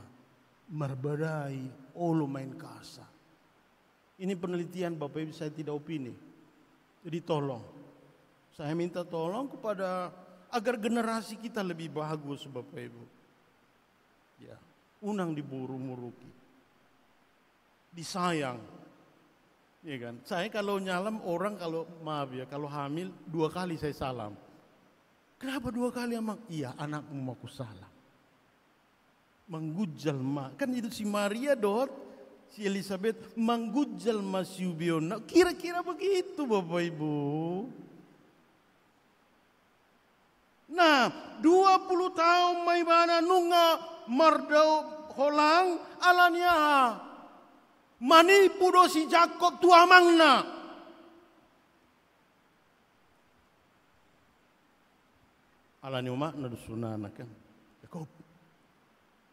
marbadai, olo main kasa. Ini penelitian, Bapak Ibu, saya tidak opini. Jadi tolong, saya minta tolong kepada, agar generasi kita lebih bagus, Bapak Ibu. Ya, unang diboru-boruhi. Disayang. Ya kan? Saya kalau nyalam orang, kalau, maaf ya, kalau hamil dua kali saya salam. Kenapa dua kali, Amang? Iya, anakmu ma husalam. Manggunjal ma. Kan itu si Maria dohot si Elisabet, manggunjal ma siubeonna. Kira-kira begitu, Bapak Ibu. Nah, dua puluh taon ma ibana nunga mardao holang, alani aha? Manipu do si Jakkob tu amangna. Alani omakna do sunana kan. Jakkob,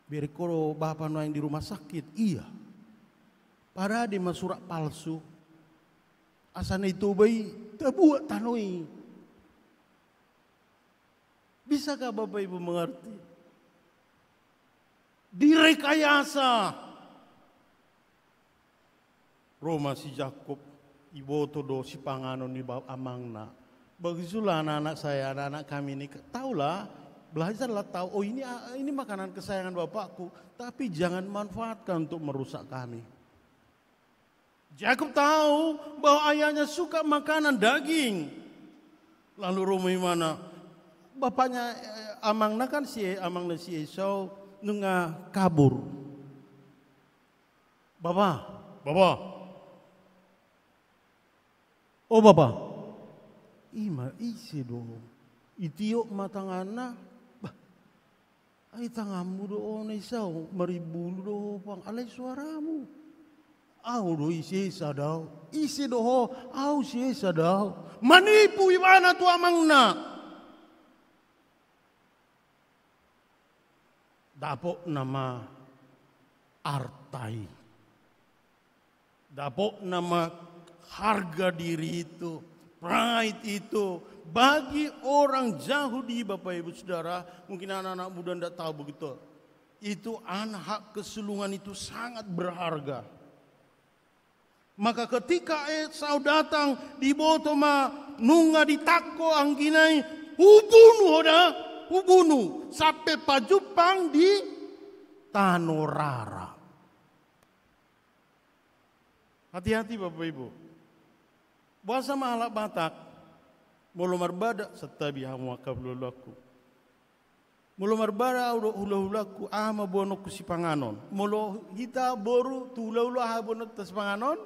bereng ho do bapa nuaeng di rumah sakit. Iya. Parade ma surat palsu. Asa na i Toba i tabuat tano i. Bisakah Bapak Ibu mengerti? Direkayasa. Ro ma si Jakkob, iboto do sipanganon ni ba-, amangna. Baguslah anak-anak saya, anak-anak kami ini, tahulah, belajarlah tahu, oh, ini, ini makanan kesayangan bapakku, tapi jangan manfaatkan untuk merusak kami. Jakkob tahu bahwa ayahnya suka makanan daging. Lalu ro ma ibana, bapaknya, eh, amangna kan si, amangna si Esau nunga kabur. Bapa, bapa. O bapa. Ima, ise do? Itiop ma tanganna. Bah, ai tanganmu do on, Esau, marimbulu do ho, pang, alai suaramu. Au do si Esau do. Ise do ho? Au si Esau do. Manipu ibana tu amangna. Dapotna ma arta i. Dapotna ma harga diri itu, pride itu. Bagi orang Yahudi, Bapak Ibu Saudara, mungkin anak-anak muda ndak tahu begitu. Itu an-, hak kesulungan itu sangat berharga. Maka ketika Esau datang, diboto ma nunga ditangko anggina i, hubunu ho da, hubunu, sampe pajumpang di tano rara. Hati-hati, Bapak Ibu. Boasa ma halak Batak, molo marbada, santabi hamu angka hulahulangku. Molo marbada au dohot hulahulangku, aha ma boanonku sipanganon? Molo hita boru tu hulahula, aha boanonta sipanganon?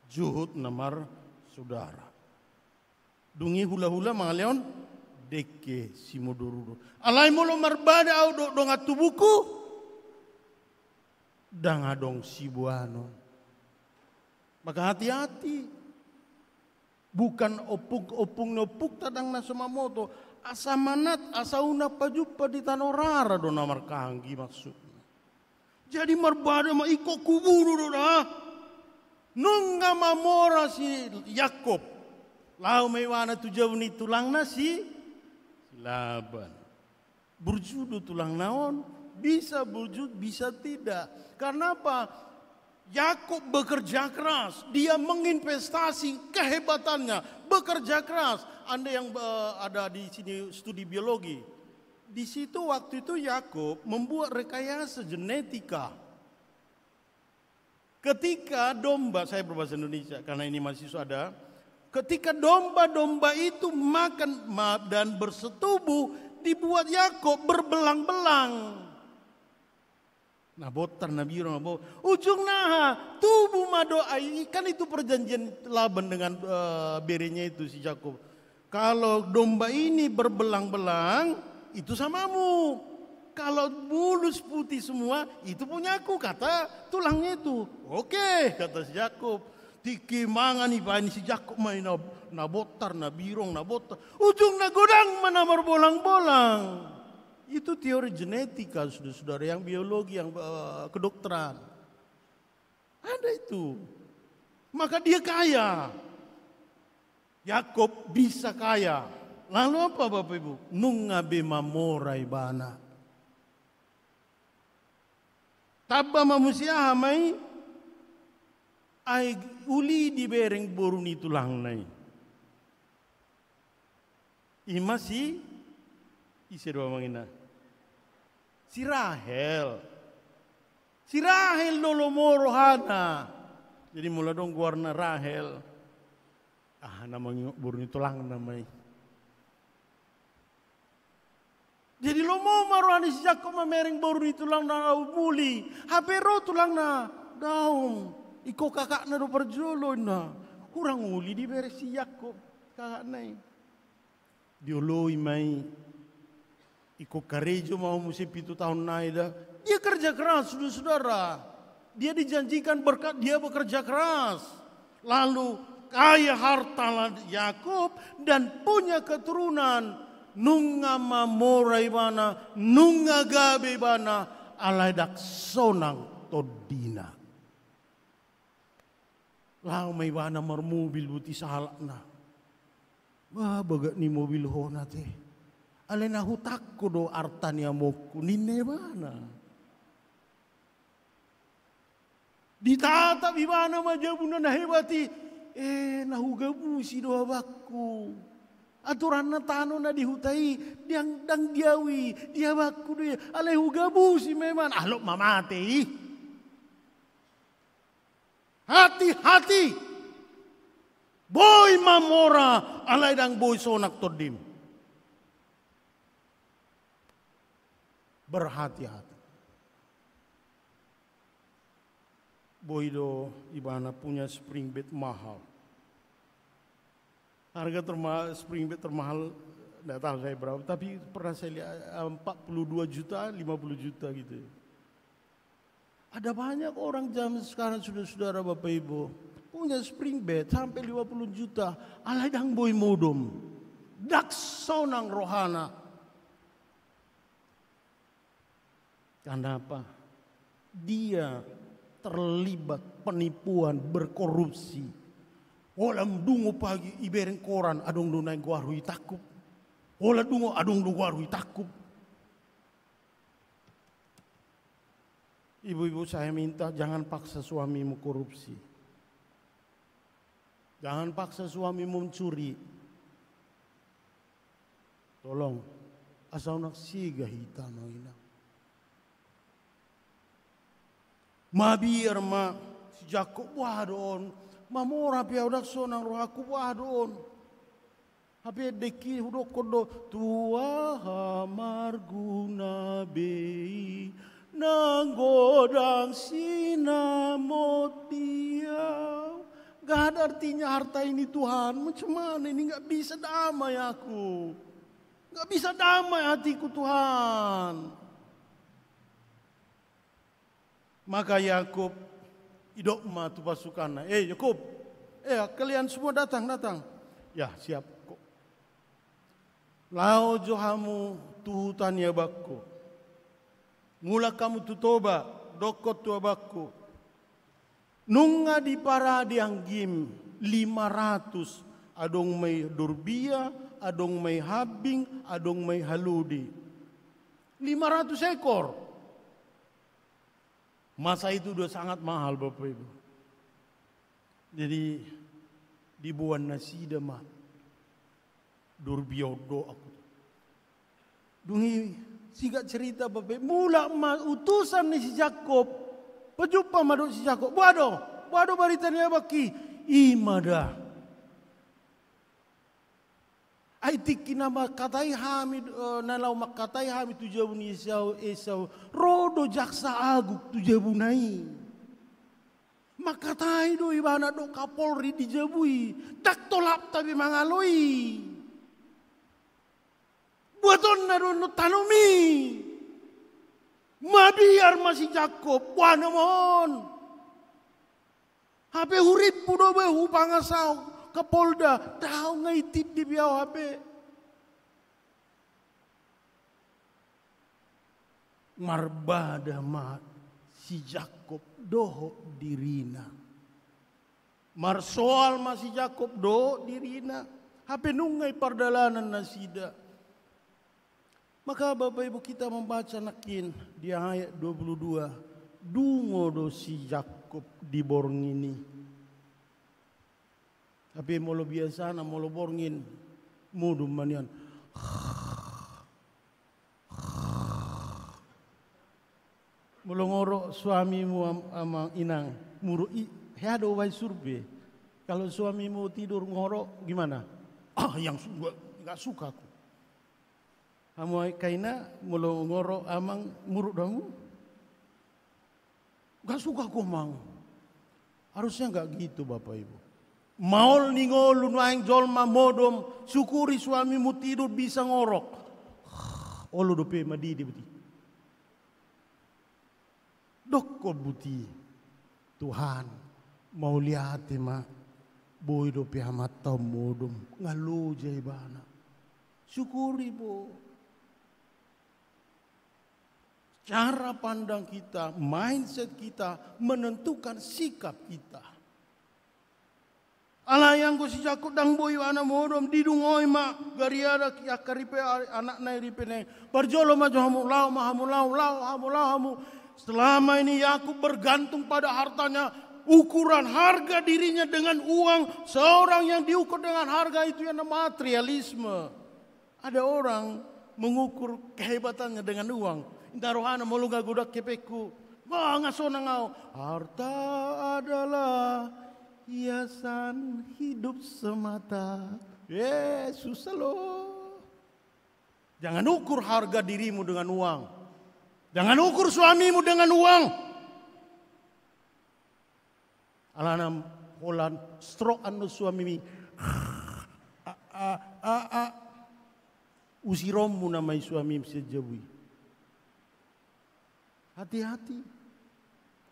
Juhut na marsudara. Dung i hulahula mangalehon dengke, simodorudo. Alai molo marbada au dohot dongan tubuku, ndang adong siboanon. Maka hati-hati. Bukan ompung-ompung ni ompunta ndang na so mamoto. Asa manat, asa unang pajumpa di tano rara do na markanggi maksudna. Jadi marbada ma, ingkon hubunu do da. Nunga mamora si Jakkob. Laho ma ibana tu jabu ni tulangna si, si Laban. Burju do tulangna on, bisa burju, bisa tidak. Karena apa? Yakub bekerja keras, dia menginvestasi kehebatannya, bekerja keras. Anda yang, eh, ada di sini studi biologi, di situ waktu itu Yakub membuat rekayasa genetika. Ketika domba, saya berbahasa Indonesia karena ini mahasiswa ada, ketika domba-domba itu makan ma-, dan bersetubuh, dibuat Yakub berbelang-belang. Na bontar, na birong, na bo-, ujungna aha? Tubu ma do, ai, kan itu perjanjian Laban dengan, eh, berenya itu, si Yakub. Kalau domba ini berbelang-belang, itu samamu. Kalau mulus putih semua, itu punyaku, kata tulangnya itu. Oke, kata si Yakub. Tingki mangan, ibaen si Yakub ma i na, na bontar, na birong, na bontar. Ujungna godang ma na marbolang-bolang. Itu teori genetika, saudara-saudara, yang biologi, yang, eh, kedokteran. Ada itu. Maka dia kaya. Yakub bisa kaya. Lalu apa, Bapak Ibu? Nunga be mamora ibana. Tamba ma muse aha ma i? Ai uli dibereng boru ni tulangna i. I ma si, ise do amang ina? Si Rahel. Si Rahel do lomo rohana. Jadi molo adong goarna Rahel, ah, na mangihuthon boru ni tulangna ma i. Jadi lomo ma roha ni si Jakkob mamereng boru ni tulangna, daong uli. Hape ro tulangna, daong. Ingkon kakakna do parjolo ninna. Hurang uli dibereng si Jakkob kakakna i. Dioloi ma i. Ingkon karejo ma muse pitu taon nai da. Dia kerja keras, saudara-saudara. Dia dijanjikan berkat, dia bekerja keras. Lalu kaya hartalah Yakub dan punya keturunan. Nunga mamora ibana, nunga gabe ibana, alai ndang sonang tondina. Laho ma ibana marmobil, boti sahalakna. Bah, bagak ni mobil ho na te. Alai na hutangko do arta ni amongku, ninna ibana. Ditatap ibana ma jabuna na hebat i. Eh, na hugabusi do abangku. Aturanna tano na di huta i, ndang, ndang di au i, di abangku do i. Alai hugabusi ma ibana, alop ma mate i. Hati-hati. Boi mamora, alai ndang boi sonang tondim. Berhati-hati. Boi do ibana punya spring bed mahal. Harga terma-, spring bed termahal, nggak tahu saya berapa, tapi pernah saya lihat, eh, empat puluh dua juta, lima puluh juta gitu. Ada banyak orang zaman sekarang, saudara-saudara, Bapak Ibu, punya spring bed sampai lima puluh juta, alai ndang boi modom. Ndang sonang rohana. Karena apa? Dia terlibat penipuan, berkorupsi. Holan dungo pagi ibereng koran, adong do naeng goarhu i tangkup. Holan dungo, adong do goarhu i tangkup. Ibu-ibu, saya minta jangan paksa suamimu korupsi. Jangan paksa suamimu mencuri. Tolong, asa unang sega hita, amang inang. Mabiar ma si Jakkob, boha do on? Mamora pe au, ndang sonang rohangku, boha do on? Hape dengki hudokkon do, tu aha marguna be i, nang godang sinamot di au. Nggak ada artinya harta ini, Tuhan. Macam mana ini? Nggak bisa damai aku. Nggak bisa damai hatiku, Tuhan. Maka Yakub idok ma tu pasukanna, "Eh, Yakub, eh, kalian semua datang, datang." "Ya, siap, kok." "Laho jo hamu tu huta ni abangku. Mulak hamu tu toba, dokkon tu abangku. Nunga diparade anggim lima ratus, adong ma i dorbia, adong ma i hambing, adong ma i halode." Lima ratus ekor. Masa itu udah sangat mahal, Bapak Ibu. Jadi, diboan nasida ma. Dorbia on do aku. Dung i, singkat cerita, Bapak Ibu, mulak ma utusan ni si Jakkob. Pajumpa ma dohot si Jakkob. "Boha do? Boha do barita ni abangki?" "I ma da." Ai tingki na mangkatai hami, eh, na laho mangkatai hami tu jabu ni Esau, Esau, ro do jaksa agung tu jabuna i. Mangkatai do ibana dohot Kapolri di jabu i, ndang tolapta be mangalo i. Buatonna do annon tano i. Mabiar ma si Jakkob, boha nama on. Hape hurimpu do be hupangasahon Kapolda, ndang, nga itindi be ahu hape. Marbada ma si Jakkob dohot dirina. Marsoal ma si Jakkob dohot dirina. Hape nunga i pardalanan nasida. Maka Bapak Ibu, kita membaca nangkin di ayat dua puluh dua. Dungo do si Jakkob di borngin i. Tapi molo biasana, molo borngin, modom ma nian. Molo ngorok suamimu, am-, amang, inang, muruk i, hea do ubaen survei. Kalau suamimu tidur ngorok, gimana? Ah, yang su-, nggak, nggak suka aku. Hamu ai kaina, molo ngorok amang, muruk do hamu? Nggak suka aku, amang. Harusnya nggak gitu, Bapak Ibu. Maol ni ngolu nuaeng jolma modom, syukuri suamimu tidur bisa ngorok. Olo dope madidi buti. Dokkon buti, Tuhan, mauliate ma, boi dope amanta on modom, nga loja ibana. Syukuri, bo. Cara pandang kita, mindset kita menentukan sikap kita. Alai anggo si Jakkob ndang boi ibana modom, didungoi ma, gariada angka ripe, anakna i, ripena i. Parjolo ma jo hamu, laho ma hamu, laho, laho hamu, laho hamu. Selama ini Yakub bergantung pada hartanya, ukuran harga dirinya dengan uang, seorang yang diukur dengan harga itu yang materialisme. Ada orang mengukur kehebatannya dengan uang. Inda rohana, molo nga godang hepengku, ma nga sonang au. Harta adalah hiasan hidup semata. Eh, susah lo. Jangan ukur harga dirimu dengan uang. Jangan ukur suamimu dengan uang. Alana holan stroke annon suamimi. A, a, a, a. Usironmu nama i suamim sian jabu i. Hati-hati.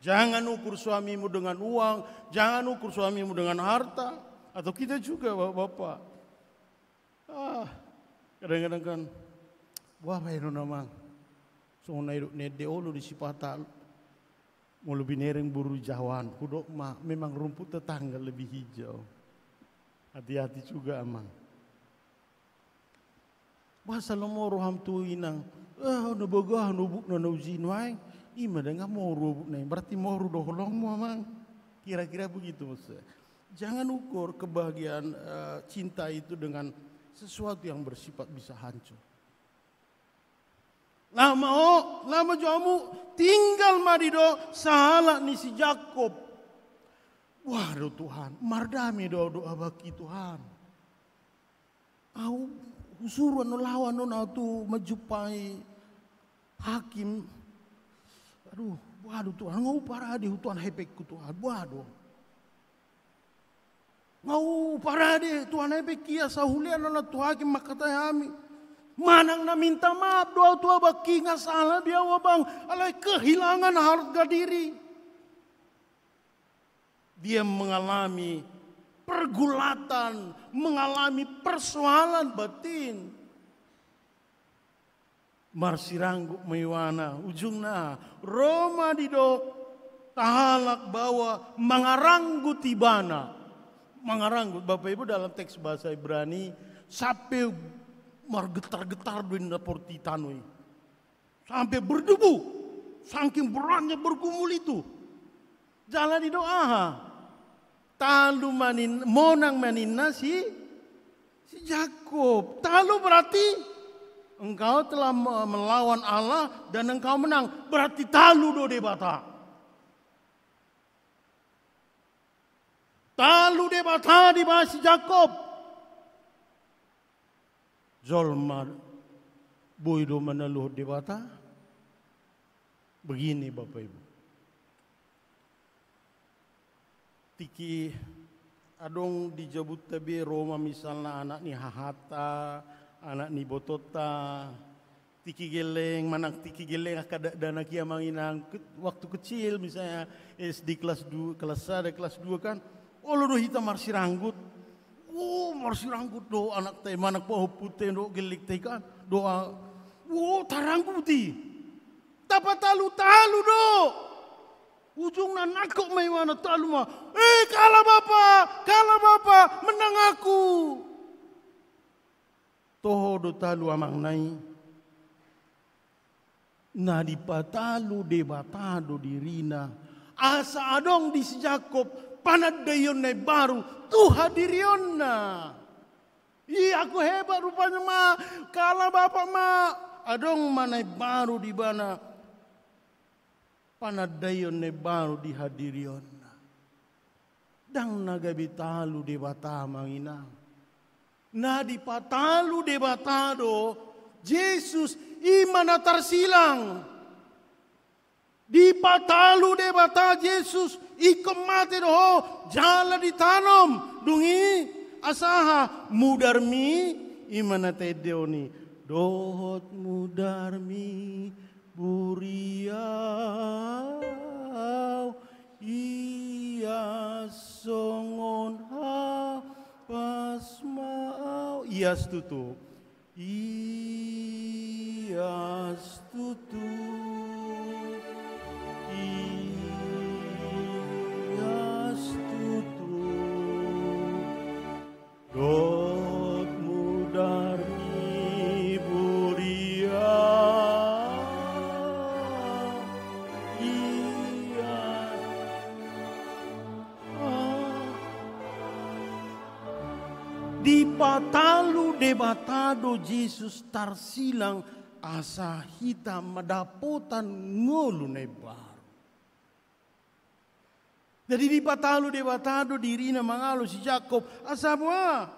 Jangan ukur suamimu dengan uang, jangan ukur suamimu dengan harta. Atau kita juga, bapak-bapak. Ah, kadang-kadang kan, wah, baenon amang. Songon na idok ni ende olo di Sipata. Molo binereng boru jahoan, hudok ma, memang rumput tetangga lebih hijau. Hati-hati juga, amang. Boasa lo moru hamu tu inang? Ah, na bagah, na obukna na uji nuaeng. I ma da nga moru obukna i, berarti moru do holongmu, amang. Kira-kira begitu maksudnya. Jangan ukur kebahagiaan, eh, cinta itu dengan sesuatu yang bersifat bisa hancur. Laho ma ho, laho ma jo hamu, tinggal ma didok sahalak ni si Jakkob. Wah do Tuhan, mardame do au dohot abangki Tuhan. Au husuru annon, laho annon au tu manjumpai hakim. Aduh, boha do Tuhan, nga huparade ho Tuhan hepengku Tuhan, boha do. Nga huparade Tuhan hepengki asa hulean annon tu hakim mangkatai hami. Manang na minta maaf do au tu abangki, nga sala be au abang, alai kehilangan harga diri. Dia mengalami pergulatan, mengalami persoalan batin. Marsiranggut ma ibana, ujungna ro ma didok sahalak baoa mangaranggut ibana. Mangaranggut, Bapak Ibu, dalam teks bahasa Ibrani, sampe margetar-getar do ninna portibi tano i. Sampe berdebu, saking beratnya bergumul itu. Jala didok aha? Talu ma nin-, monang ma ninna si, si Jakkob. Talu berarti engkau telah me-, melawan Allah dan engkau menang. Berarti talu do Debata. Talu Debata dibahen si Jakkob. jolma boi do manaluhon Debata? Begini, Bapak Ibu. Tingki adong di jabunta be ro ma misalna anak ni hahanta, anak ni ibotonta, tingki gelleng, manang tingki gelleng angka dakdanak i, Amang Inang, ke-, waktu kecil misalnya S D kelas dua, kelas sada, kelas dua kan, olo do hita marsiranggut. Oh, marsiranggut do anakta i, manang pahompunta i dohot gellengta i kan, dohot, oh, taranggut i. Tapatalutalu do. Ujungna nangkok ma ibana, talu ma. Eh, kalah bapa, kalah bapa, menang aku. Toho do talu amangna i. Na dipatalu Debata do dirina. Asa adong di si Jakkob panandaion na imbaru tu hadirionna. Ia, anggo hebat rupanya ma, kalah bapa ma, adong ma na imbaru di ibana, panandaion na imbaru di hadirionna. Ndang na gabe talu Debata, Amang Inang. Na dipatalu Debata do Jesus, i ma na tarsilang. Dipatalu Debata Jesus, ingkon mate do ho, jala ditanom. Dung i, asa aha? Mudarmi, i ma na taendehon i. Dohot mudarmi buriau, ia songon hapas ma au. Ia situtu. Ia situtu. Ia situtu. Dohot mudarmi buriau. Ia Dipatalu Debata do Jesus tarsilang asa hita mandapotan ngolu na imbaru. Jadi dipatalu Debata do dirina mangalo si Jakkob, asa boha?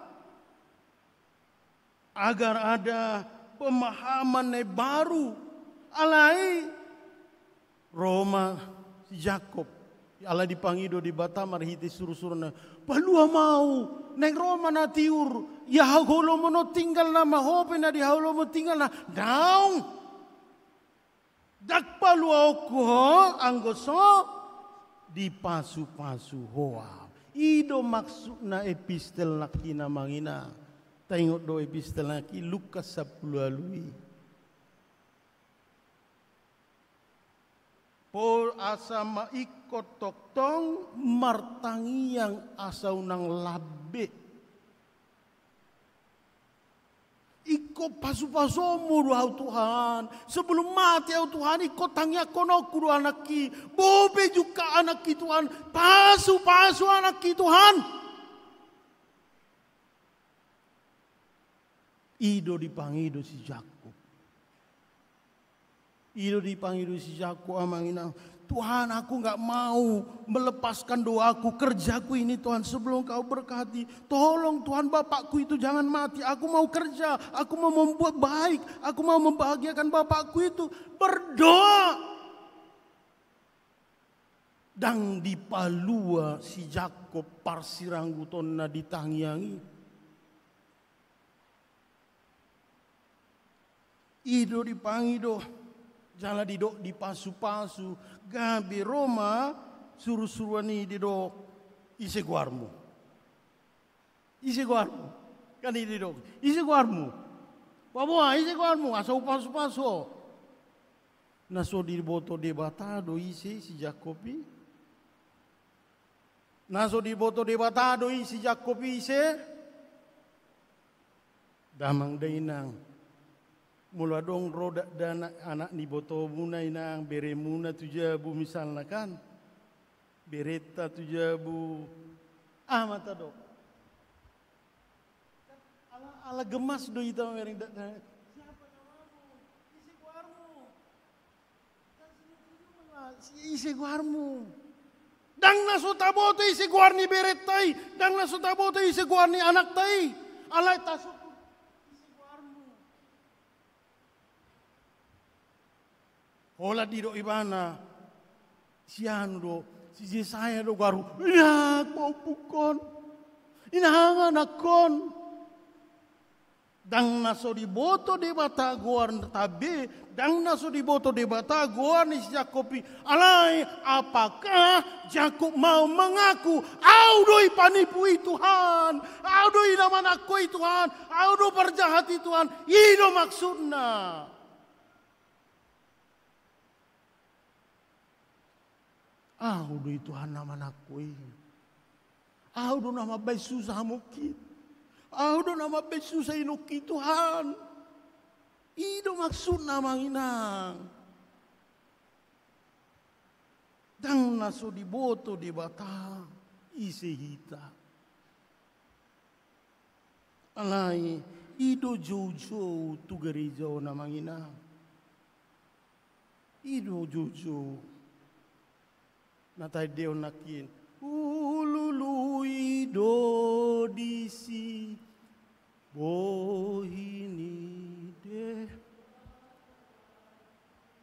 Agar ada pemahaman na baru. Alai ro ma si Jakkob, alai dipangido Debata marhite surusuruanna, palua ma au, naeng ro ma na tiur, ia haholomon on tinggal nama, ho pe na di haholomon tinggal nama. Daong. Ndang paluaonku ho, anggo so dipasupasu ho au. I do maksudna epistel nangkin, amang inang. Taingot do epistel nangkin, Lukas sampulu ualu i. Pol asa ma ingkon tongtong martangiang asa unang lambe. Ingkon pasupasuonmu do au, Tuhan. Sebelum mate au, Tuhan, ingkon tangiangkononku do anakki. Bope jungkat anakki, Tuhan. Pasupasu anakki, Tuhan. I do dipangido si Jakkob. I do dipangido si Jakkob, amang inang. Tuhan, aku nggak mau melepaskan doaku, kerjaku ini, Tuhan, sebelum Kau berkati. Tolong, Tuhan, bapakku itu jangan mati. Aku mau kerja, aku mau membuat baik, aku mau membahagiakan bapakku itu. Berdoa. Ndang dipalua si Jakkob parsiranggutonna di tangiang i. I do dipangido, jala didok dipasupasu, gabe ro ma surusuruan i, didok, ise goarmu? Ise goarmu? Kan i didok, ise goarmu? Paboa, ise goarmu? Asa hupasupasu ho. Na so diboto Debata do ise si Jakkob i? Na so diboto Debata do i si Jakkob i ise? Damang da, inang. Molo adong ro dakdanak, anak ni ibotomuna, inang, beremuna tu jabu misalna, kan? Berenta tu jabu. Aha ma tadok? Ala, ala gemas do hita mamereng dakdanak. Siapa namamu? Ise goarmu? Ise goarmu? Ndang na so taboto ise goar ni berenta i, ndang na so taboto ise goar ni anakta i. Alai tasungkun, ise goarmu? Pola didok ibana, si anu do, si Jesaya do garu, inang, paompungkon, inang, anakkon. Ndang na so diboto Debata goarna be, ndang na so diboto Debata goar ni si Jakkob i. Alai, apakah Jakkob mau mengaku, au do i panipu i Tuhan, au do i na manangko i Tuhan, au do parjahat i Tuhan, i do maksudna. Au do i Tuhan na manangko i. Au do na mambaen susa hamungkit. Au do na mambaen susa inongki Tuhan. I do maksudna amang inang. Ndang na so diboto Debata, ise hita. Alai, i do joujou tu gareja on amang inang. I do joujou. Na taendehon nangkin. Hulului do disi bohi ni De.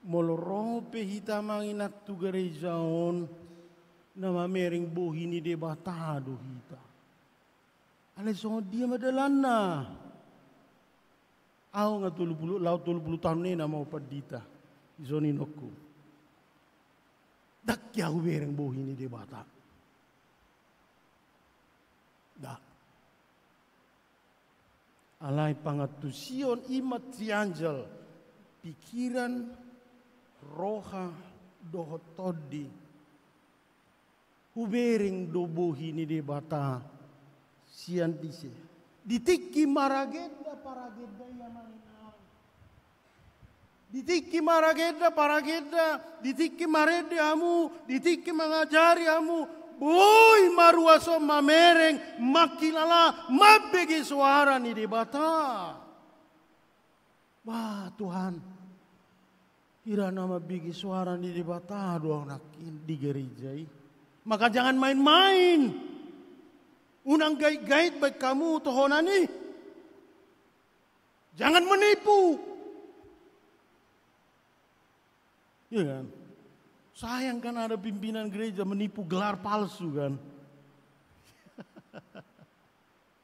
Molo ro pe hita amang inang tu gareja on, na mamereng bohi ni Debata do hita. Alai songon dia ma dalanna? Au nga tolu pulu, laho tolu pulu taon nena ma au pandita. Dison inongku. Ndang hea hubereng bohi ni Debata. Nda. Alai pangantusion i ma trianjal, pikiran, roha, dohot tondi. Hubereng do bohi ni Debata sian disi. Di tingki maragenda paragenda i amang inang. Di tingki maragenda paragenda, di tingki marende hamu, di tingki mangajari hamu, boi ma ruas on mamereng, mangkilala, mambege soara ni Debata. Bah, Tuhan, hira na mambege soara ni Debata do au nangkin di gareja i. Maka jangan main-main. Unang gait-gait baen hamu tohonan i. Jangan menipu. Iya kan? Sayang kan ada pimpinan gereja menipu gelar palsu kan?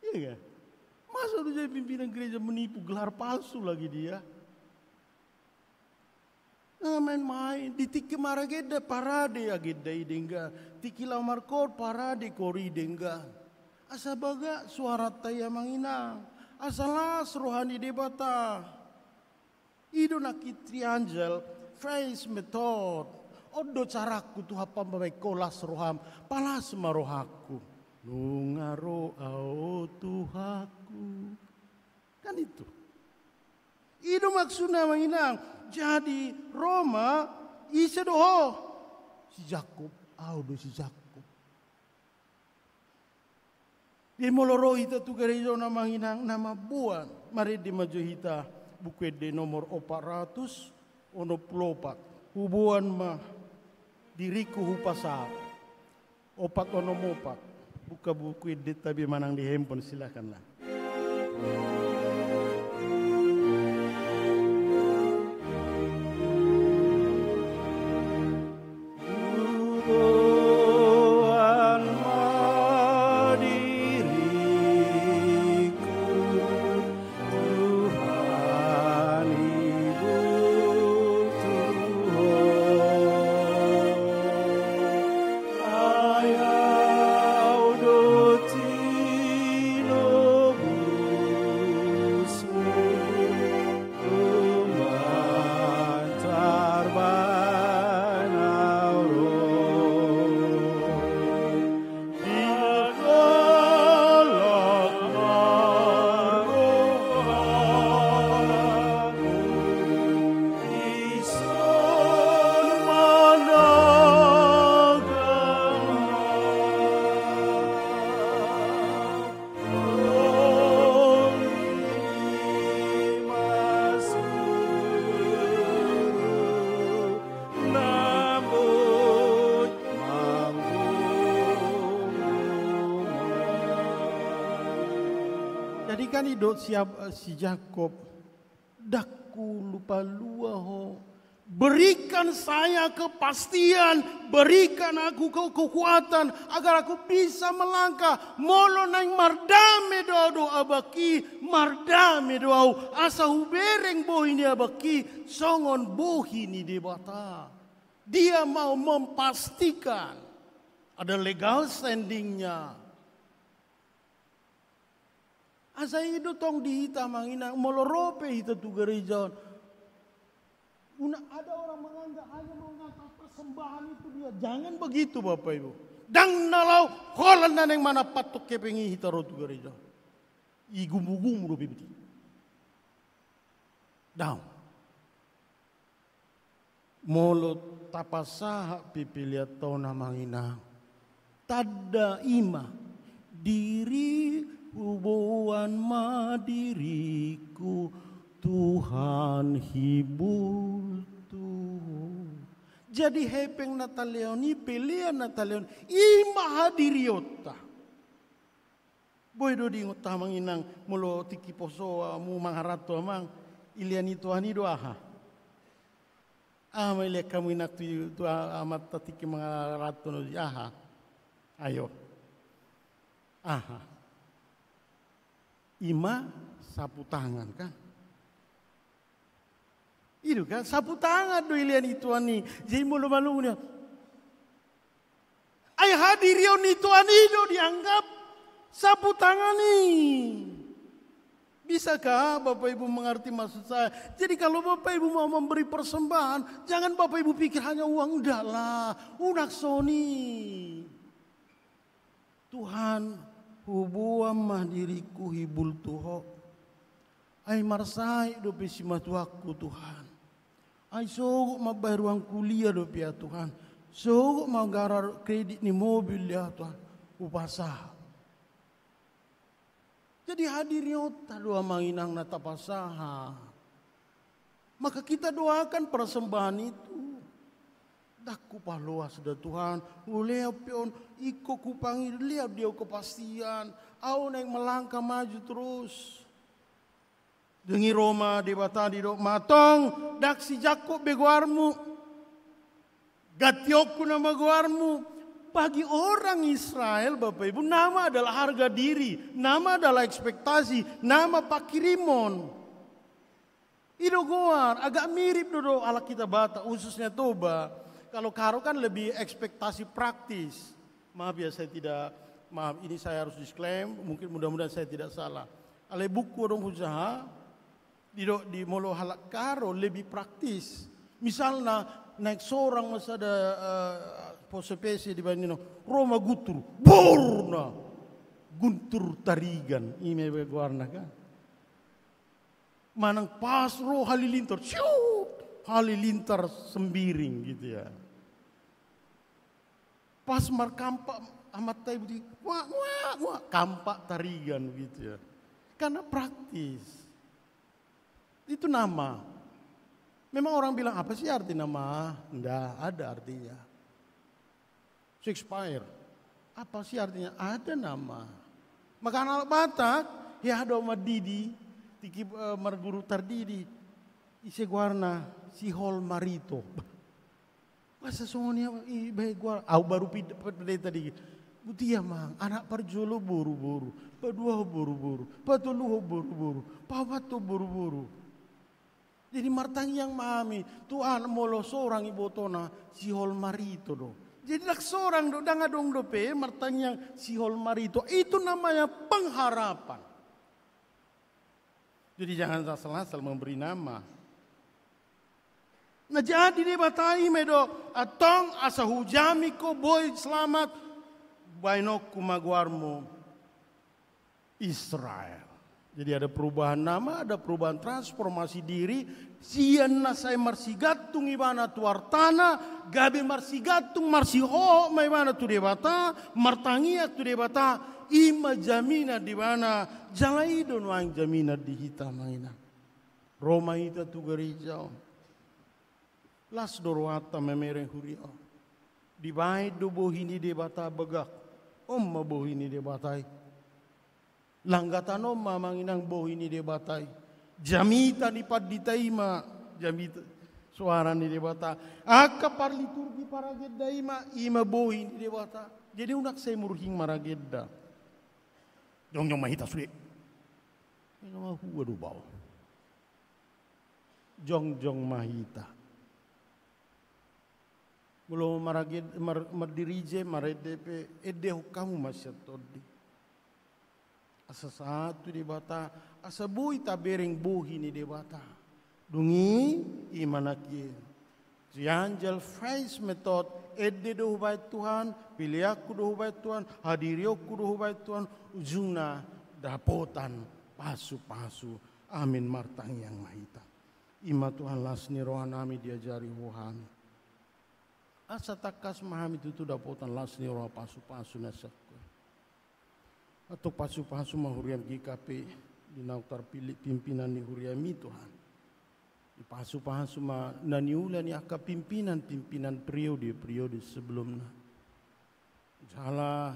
Iya kan? Masa udah jadi pimpinan gereja menipu gelar palsu lagi dia? Nah, main-main. Di tingki maragenda parade agenda i denggan. Tingki laho markoor parade koor i denggan. Asa bagak soaranta i amang inang. Asa las roha ni Debata. I do nangkin trianjal, Faith Method. On do carangku Tuhan pambahen ho las roham, palas ma rohangku. Nunga ro au Tuhanku. Kan itu. I do maksudna amang inang. Jadi ro ma, ise do ho? Si Jakkob, au do si Jakkob. Jadi molo ro hita tu gareja on amang inang na mamboan, marende ma jo hita Buku Ende nomor opat ratus onom pulu opat. Huboan ma diringku hupasahat. Opat onom opat. Buka Buku Endenta be manang di handphone, silakanlah. Jadi kan didok si Ab-, si Jakkob, ndang hupalua ho, Berikan saya kepastian, berikan aku ke-, kekuatan, agar aku bisa melangkah. Molo naeng mardame do au dohot abangki, mardame do au, asa hubereng bohi ni abangki songon bohi ni Debata. Dia mau memastikan ada legal standingnya. Asa i do tong di hita, Amang Inang, molo ro pe hita tu gareja on. Una, ada orang menganggap hanya mau ngangkat persembahan itu dia. Jangan begitu, Bapak Ibu. Ndang na laho holan na naeng manampathon hepeng i hita ro tu gareja on. I gumu-gumu dope i. Daong. Molo tapasahat pe pelean on, Amang Inang, tanda i ma, diri huboan ma diriku, Tuhan hibul tu Ho. Jadi hepeng na talehon i, pelean na talehon i ma hadirionta. Boi do diingot, Amang Inang, molo tingki poso hamu mangaranto, Amang, ilean ni Tuhan i do aha? Aha ma ilean hamu, Inang, tu, tu a-, amanta tingki mangaranto on, aha? Ayo. Aha? I ma sapu tangan, kan? I do kan, sapu tangan do ilean ni Tuhan i. Jadi molo malungun i, ai hadirion ni Tuhan i do dianggap sapu tangan i. Bisakah Bapak Ibu mengerti maksud saya? Jadi kalau Bapak Ibu mau memberi persembahan, jangan Bapak Ibu pikir hanya uang, enggak lah. Unang songon i. Tuhan, huboan ma diriku hibul tu Ho. Ai marsahit dope simatuangku, Tuhan. Ai sogot mambayar uang kuliah dope ahu, Tuhan. Sogot manggarar kredit ni mobil ahu, Tuhan. Hupasahat. Jadi hadirionta do, Amang Inang, na tapasahat. Maka kita doakan persembahan itu. Ndang hupaloas da, Tuhan, hulean pe on, ingkon hupangido, lean di ahu kepastian, ahu naeng melangkah maju terus. Dung i ro ma Debata, didok ma, antong, ndang si Jakob be goarmu. Gantionku nama goarmu. Bagi orang Israel, Bapak Ibu, nama adalah harga diri, nama adalah ekspektasi, nama pangkirimon. I do goar, agak mirip do, do halak hita Batak, khususnya Toba. Kalau Karo kan lebih ekspektasi praktis. Maaf ya, saya tidak, maaf, ini saya harus disclaim, mungkin mudah-mudahan saya tidak salah. Alai buku adong hujaha, di do, di molo halak Karo lebih praktis. Misalna, naeng sorang ma sada, eh, pose-pese di baen ni no, ro ma guntur, borna, guntur tarigan, i ma goarna kan. Manang pas ro halilintar, siut, halilintar sembiring gitu ya. Pas markampak amanta i, buti, wah, wah, wah, kampak tarigan gitu ya. Karena praktis. Itu nama. Memang orang bilang, "Apa sih arti nama?" Nggak ada artinya. Shakespeare. Apa sih artinya? Ada nama. Maka anak Batak, ya, ada Madidi, tingki, eh, marguru tardidi. Ise goarna, si Hol Marito. Masa songon i, i bae goar, au baru pid-, pid-, pendeta di. Butia, Amang, anak parjolo boru-boru, paduahon boru-boru, patoluhon boru-boru, paopathon boru-boru. Jadi martangiang ma hami, Tuhan, molo sorang ibotona, si Hol Marito do. Jadi ndang sorang do, ndang adong dope martangiang si Hol Marito. Itu namanya pengharapan. Jadi jangan asal-asal memberi nama. Na jadi Debata i ma i do, antong asa hujamiko boi selamat baenonku ma goarmu Israel. Jadi ada perubahan nama, ada perubahan transformasi diri, sian na sai marsigantung ibana tu artana, gabe marsigantung, marsihohot ma ibana tu Debata, martangiang tu Debata, i ma jaminan di ibana, jala i do nuaeng jaminan di hita, Amang Inang. Ro ma hita tu gareja on. Las do rohanta mamereng huria on. Dibaen do bohi ni Debata bagak. On ma bohi ni Debata i. Langgatan on ma, Amang Inang, bohi ni Debata i. Jamita ni pandita i ma, jamita. Suara ni Debata. Angka parliturgi paragenda i ma, i ma bohi ni Debata. Jadi unang sai murhing maragenda. Jongjong ma hita sude. Ina ma hua do bao. Jongjong ma hita. Molo maragenda, mar-, mardirije, marende pe, endehon hamu ma sian tondi. Asa sahat tu Debata, asa boi tabereng bohi ni Debata. Dung i, i ma nangkin. The angel face method, ende do hubaen Tuhan, peleanku do hubaen Tuhan, hadirionku do hubaen Tuhan, ujungna dapotan pasupasu. Amin, martangiang ma hita. I ma Tuhan las ni roha nami diajari Ho hami. Asa tangkas ma hami tutu dapotan las ni roha pasupasu na sian Ho. Antong pasupasu ma huriam G K P di naung tarpillit pimpinan ni huriam i Tuhan. Dipasupasu ma na niula ni angka pimpinan-pimpinan periode-periode sebelumna. Jala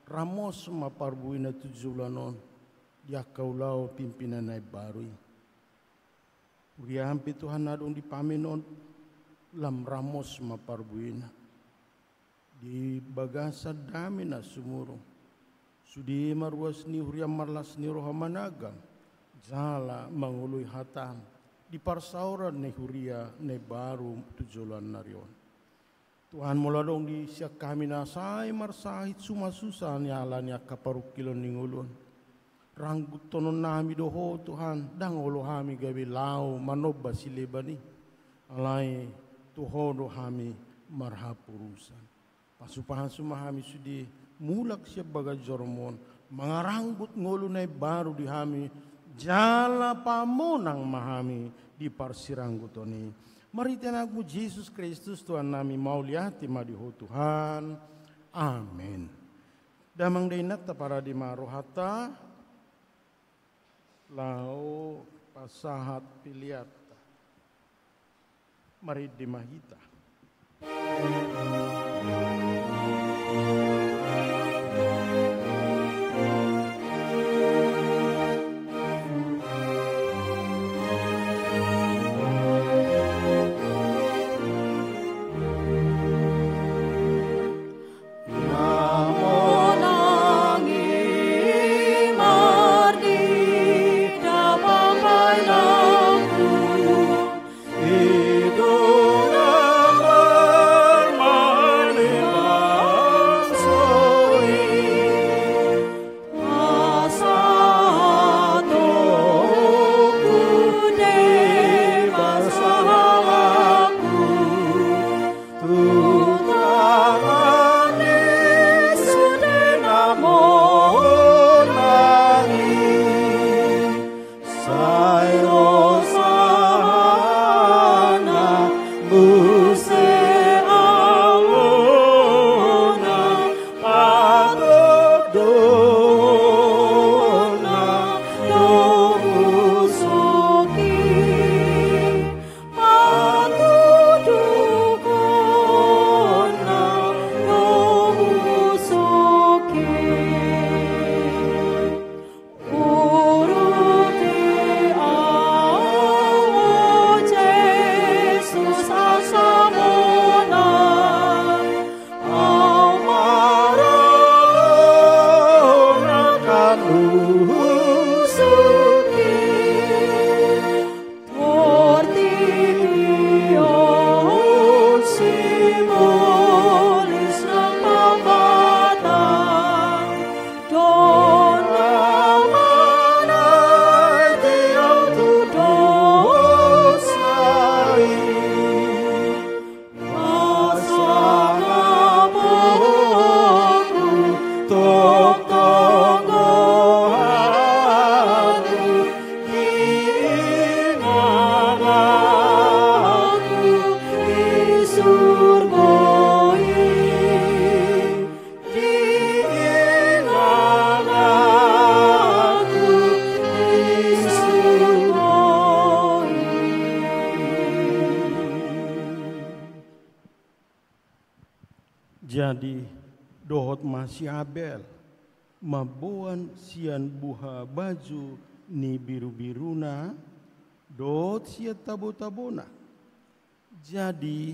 ramos ma parbuena tu joloan on di angka ulaon pimpinan na imbaru i. Huriam pe Tuhan na adong di pamen on, lam ramos ma parbuena. Di bagasan dame na sumurung. Sude ma ruas ni huriam marlas ni roha managam, jala mangoloi hatam, di parsaoran ni huria na imbaru tu joloan ni ari on. Tuhan, molo adong di sian hami na sai marsahit sumasusa ni ala ni angka parungkilon ni ngolu on. Rangguthonon nami do Ho Tuhan, ndang olo hami gabe laho manomba sileban i. Alai tu Ho do hami marhaporusan. Pasupasu ma hami sude mulak sian bagas joroM on, mangaranggut ngolu na imbaru di hami, jala pamonang ma hami di parsirangguton i. Marhite AnakMu Jesus Kristus Tuhan nami, mauliate ma di Ho Tuhan. Amen. Damang dainang, taparade ma rohanta, laho pasahat peleanta. Marende ma hita. Jadi, dohot ma si Abel mamboan sian buha baju ni birubiruna, dohot sian tabotabona, Jadi,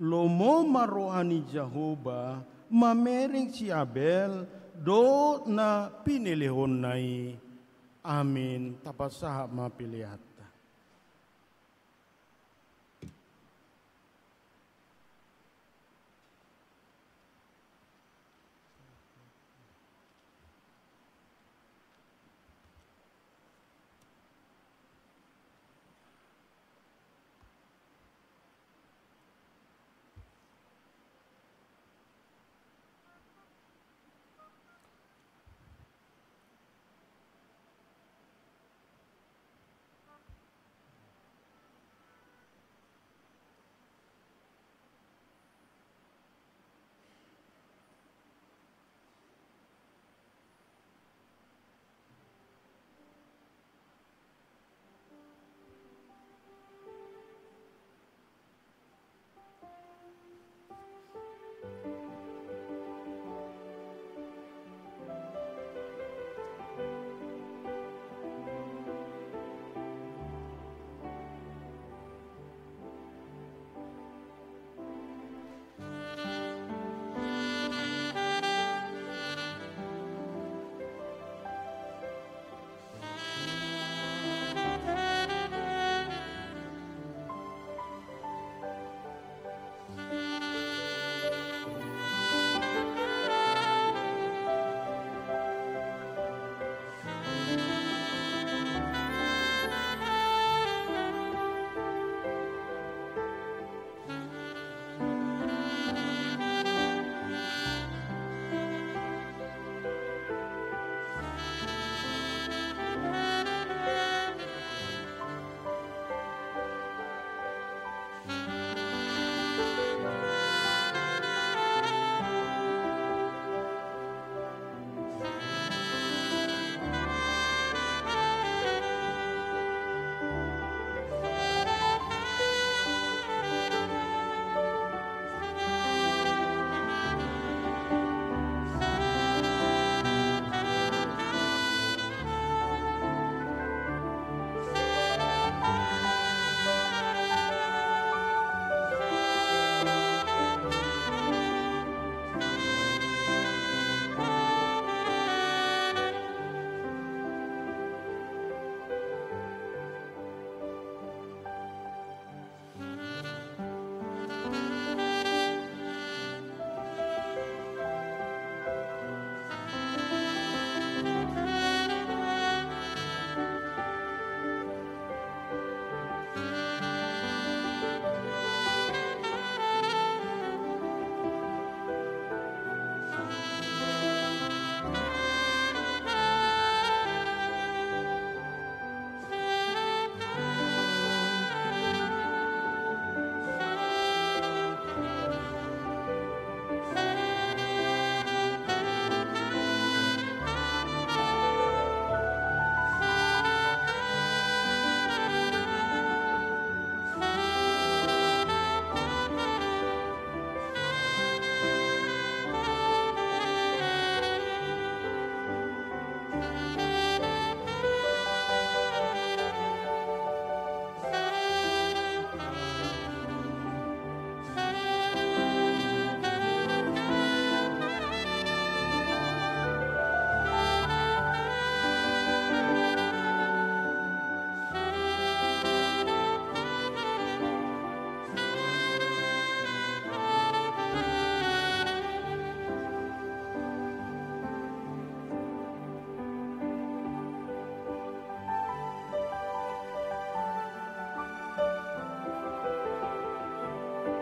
lomo ma roha ni Jahowa mamereng si Abel dohot na pinelehonna i. Amin. Tapasahat ma peleanta.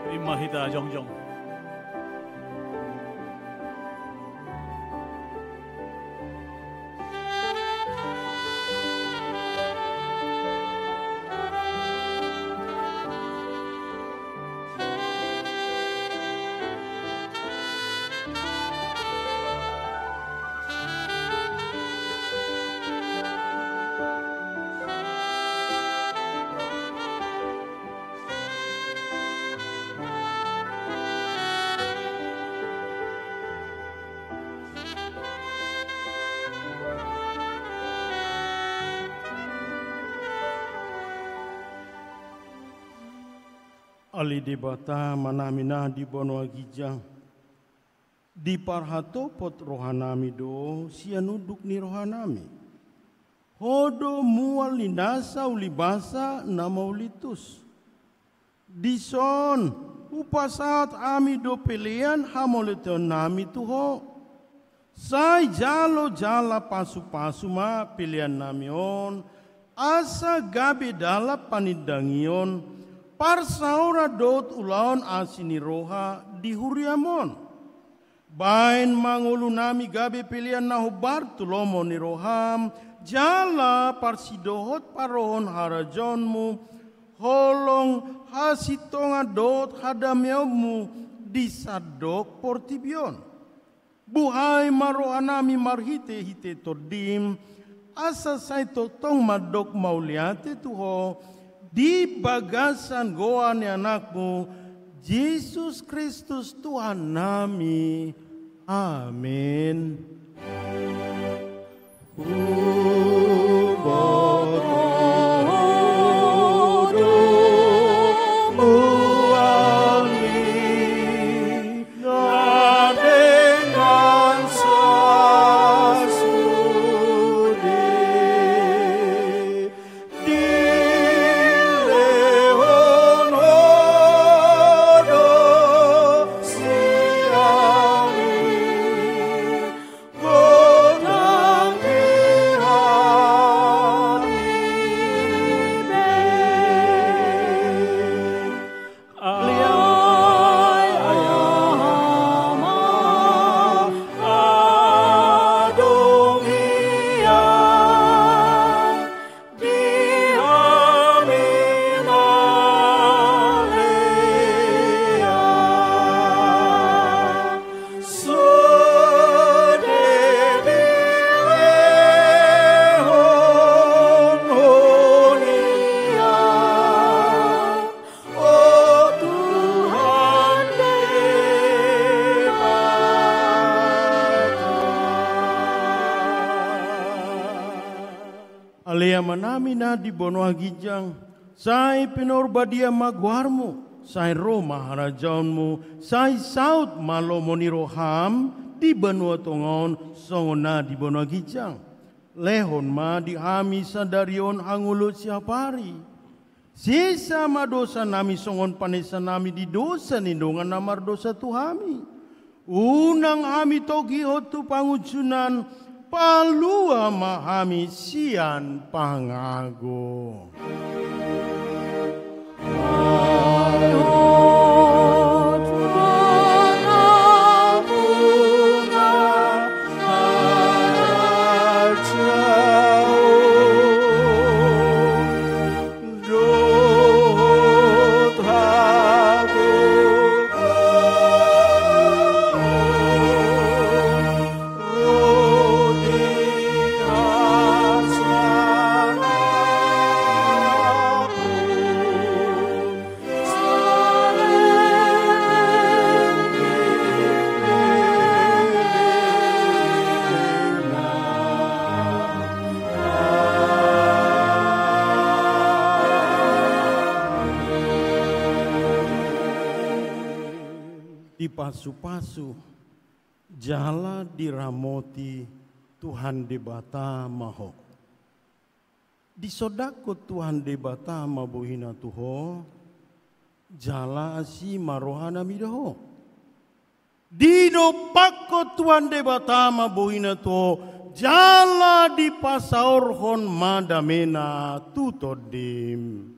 Ima hita jongjong. Ale Debata Amanami na di banua ginjang, diparhatopot rohanami do sian unduk ni rohanami. Ho do mual ni nasa ulibasa na mauliutus. Dison hupasahat hami do pelean hamauliatehonnami tu Ho. Sai jalo jala pasupasu ma peleannami on, asa gabe dalan panindangion, parsaoran dohot ulaon asi ni roha di huriam on. Baen ma ngolunami gabe pelean na hombar tu lomo ni roham, jala parsidohot parrohahon harajaonmu, holong hasintongan dohot hadameonmu di sandok portibi on. Buhai ma rohanami marhitehite Tondim, asa sai tongtong mandok mauliate tu Ho, di bagasan goar ni Anakmu, Jesus Kristus Tuhannami. Amen. Ale Amanami na di banua ginjang, sai pinarbadia ma goarmu, sai ro ma harajaonmu, sai saut ma lomo ni roham di banua tonga on songon na di banua ginjang. Lehon ma di hami sadari on hangoluan siapari. Sesa ma dosanami songon panesanami di dosa ni dongan na mardosa tu hami. Unang hami togihon tu pangunjunan, palua ma hami sian pangago. Dipasupasu jala diramoti Tuhan Debata ma ho. Disondangkon Tuhan Debata ma bohina tu ho, jala asi ma rohanami do ho. Dinompakkon Tuhan Debata ma bohina tu ho, jala dipasaorhon ma damena tu tondim.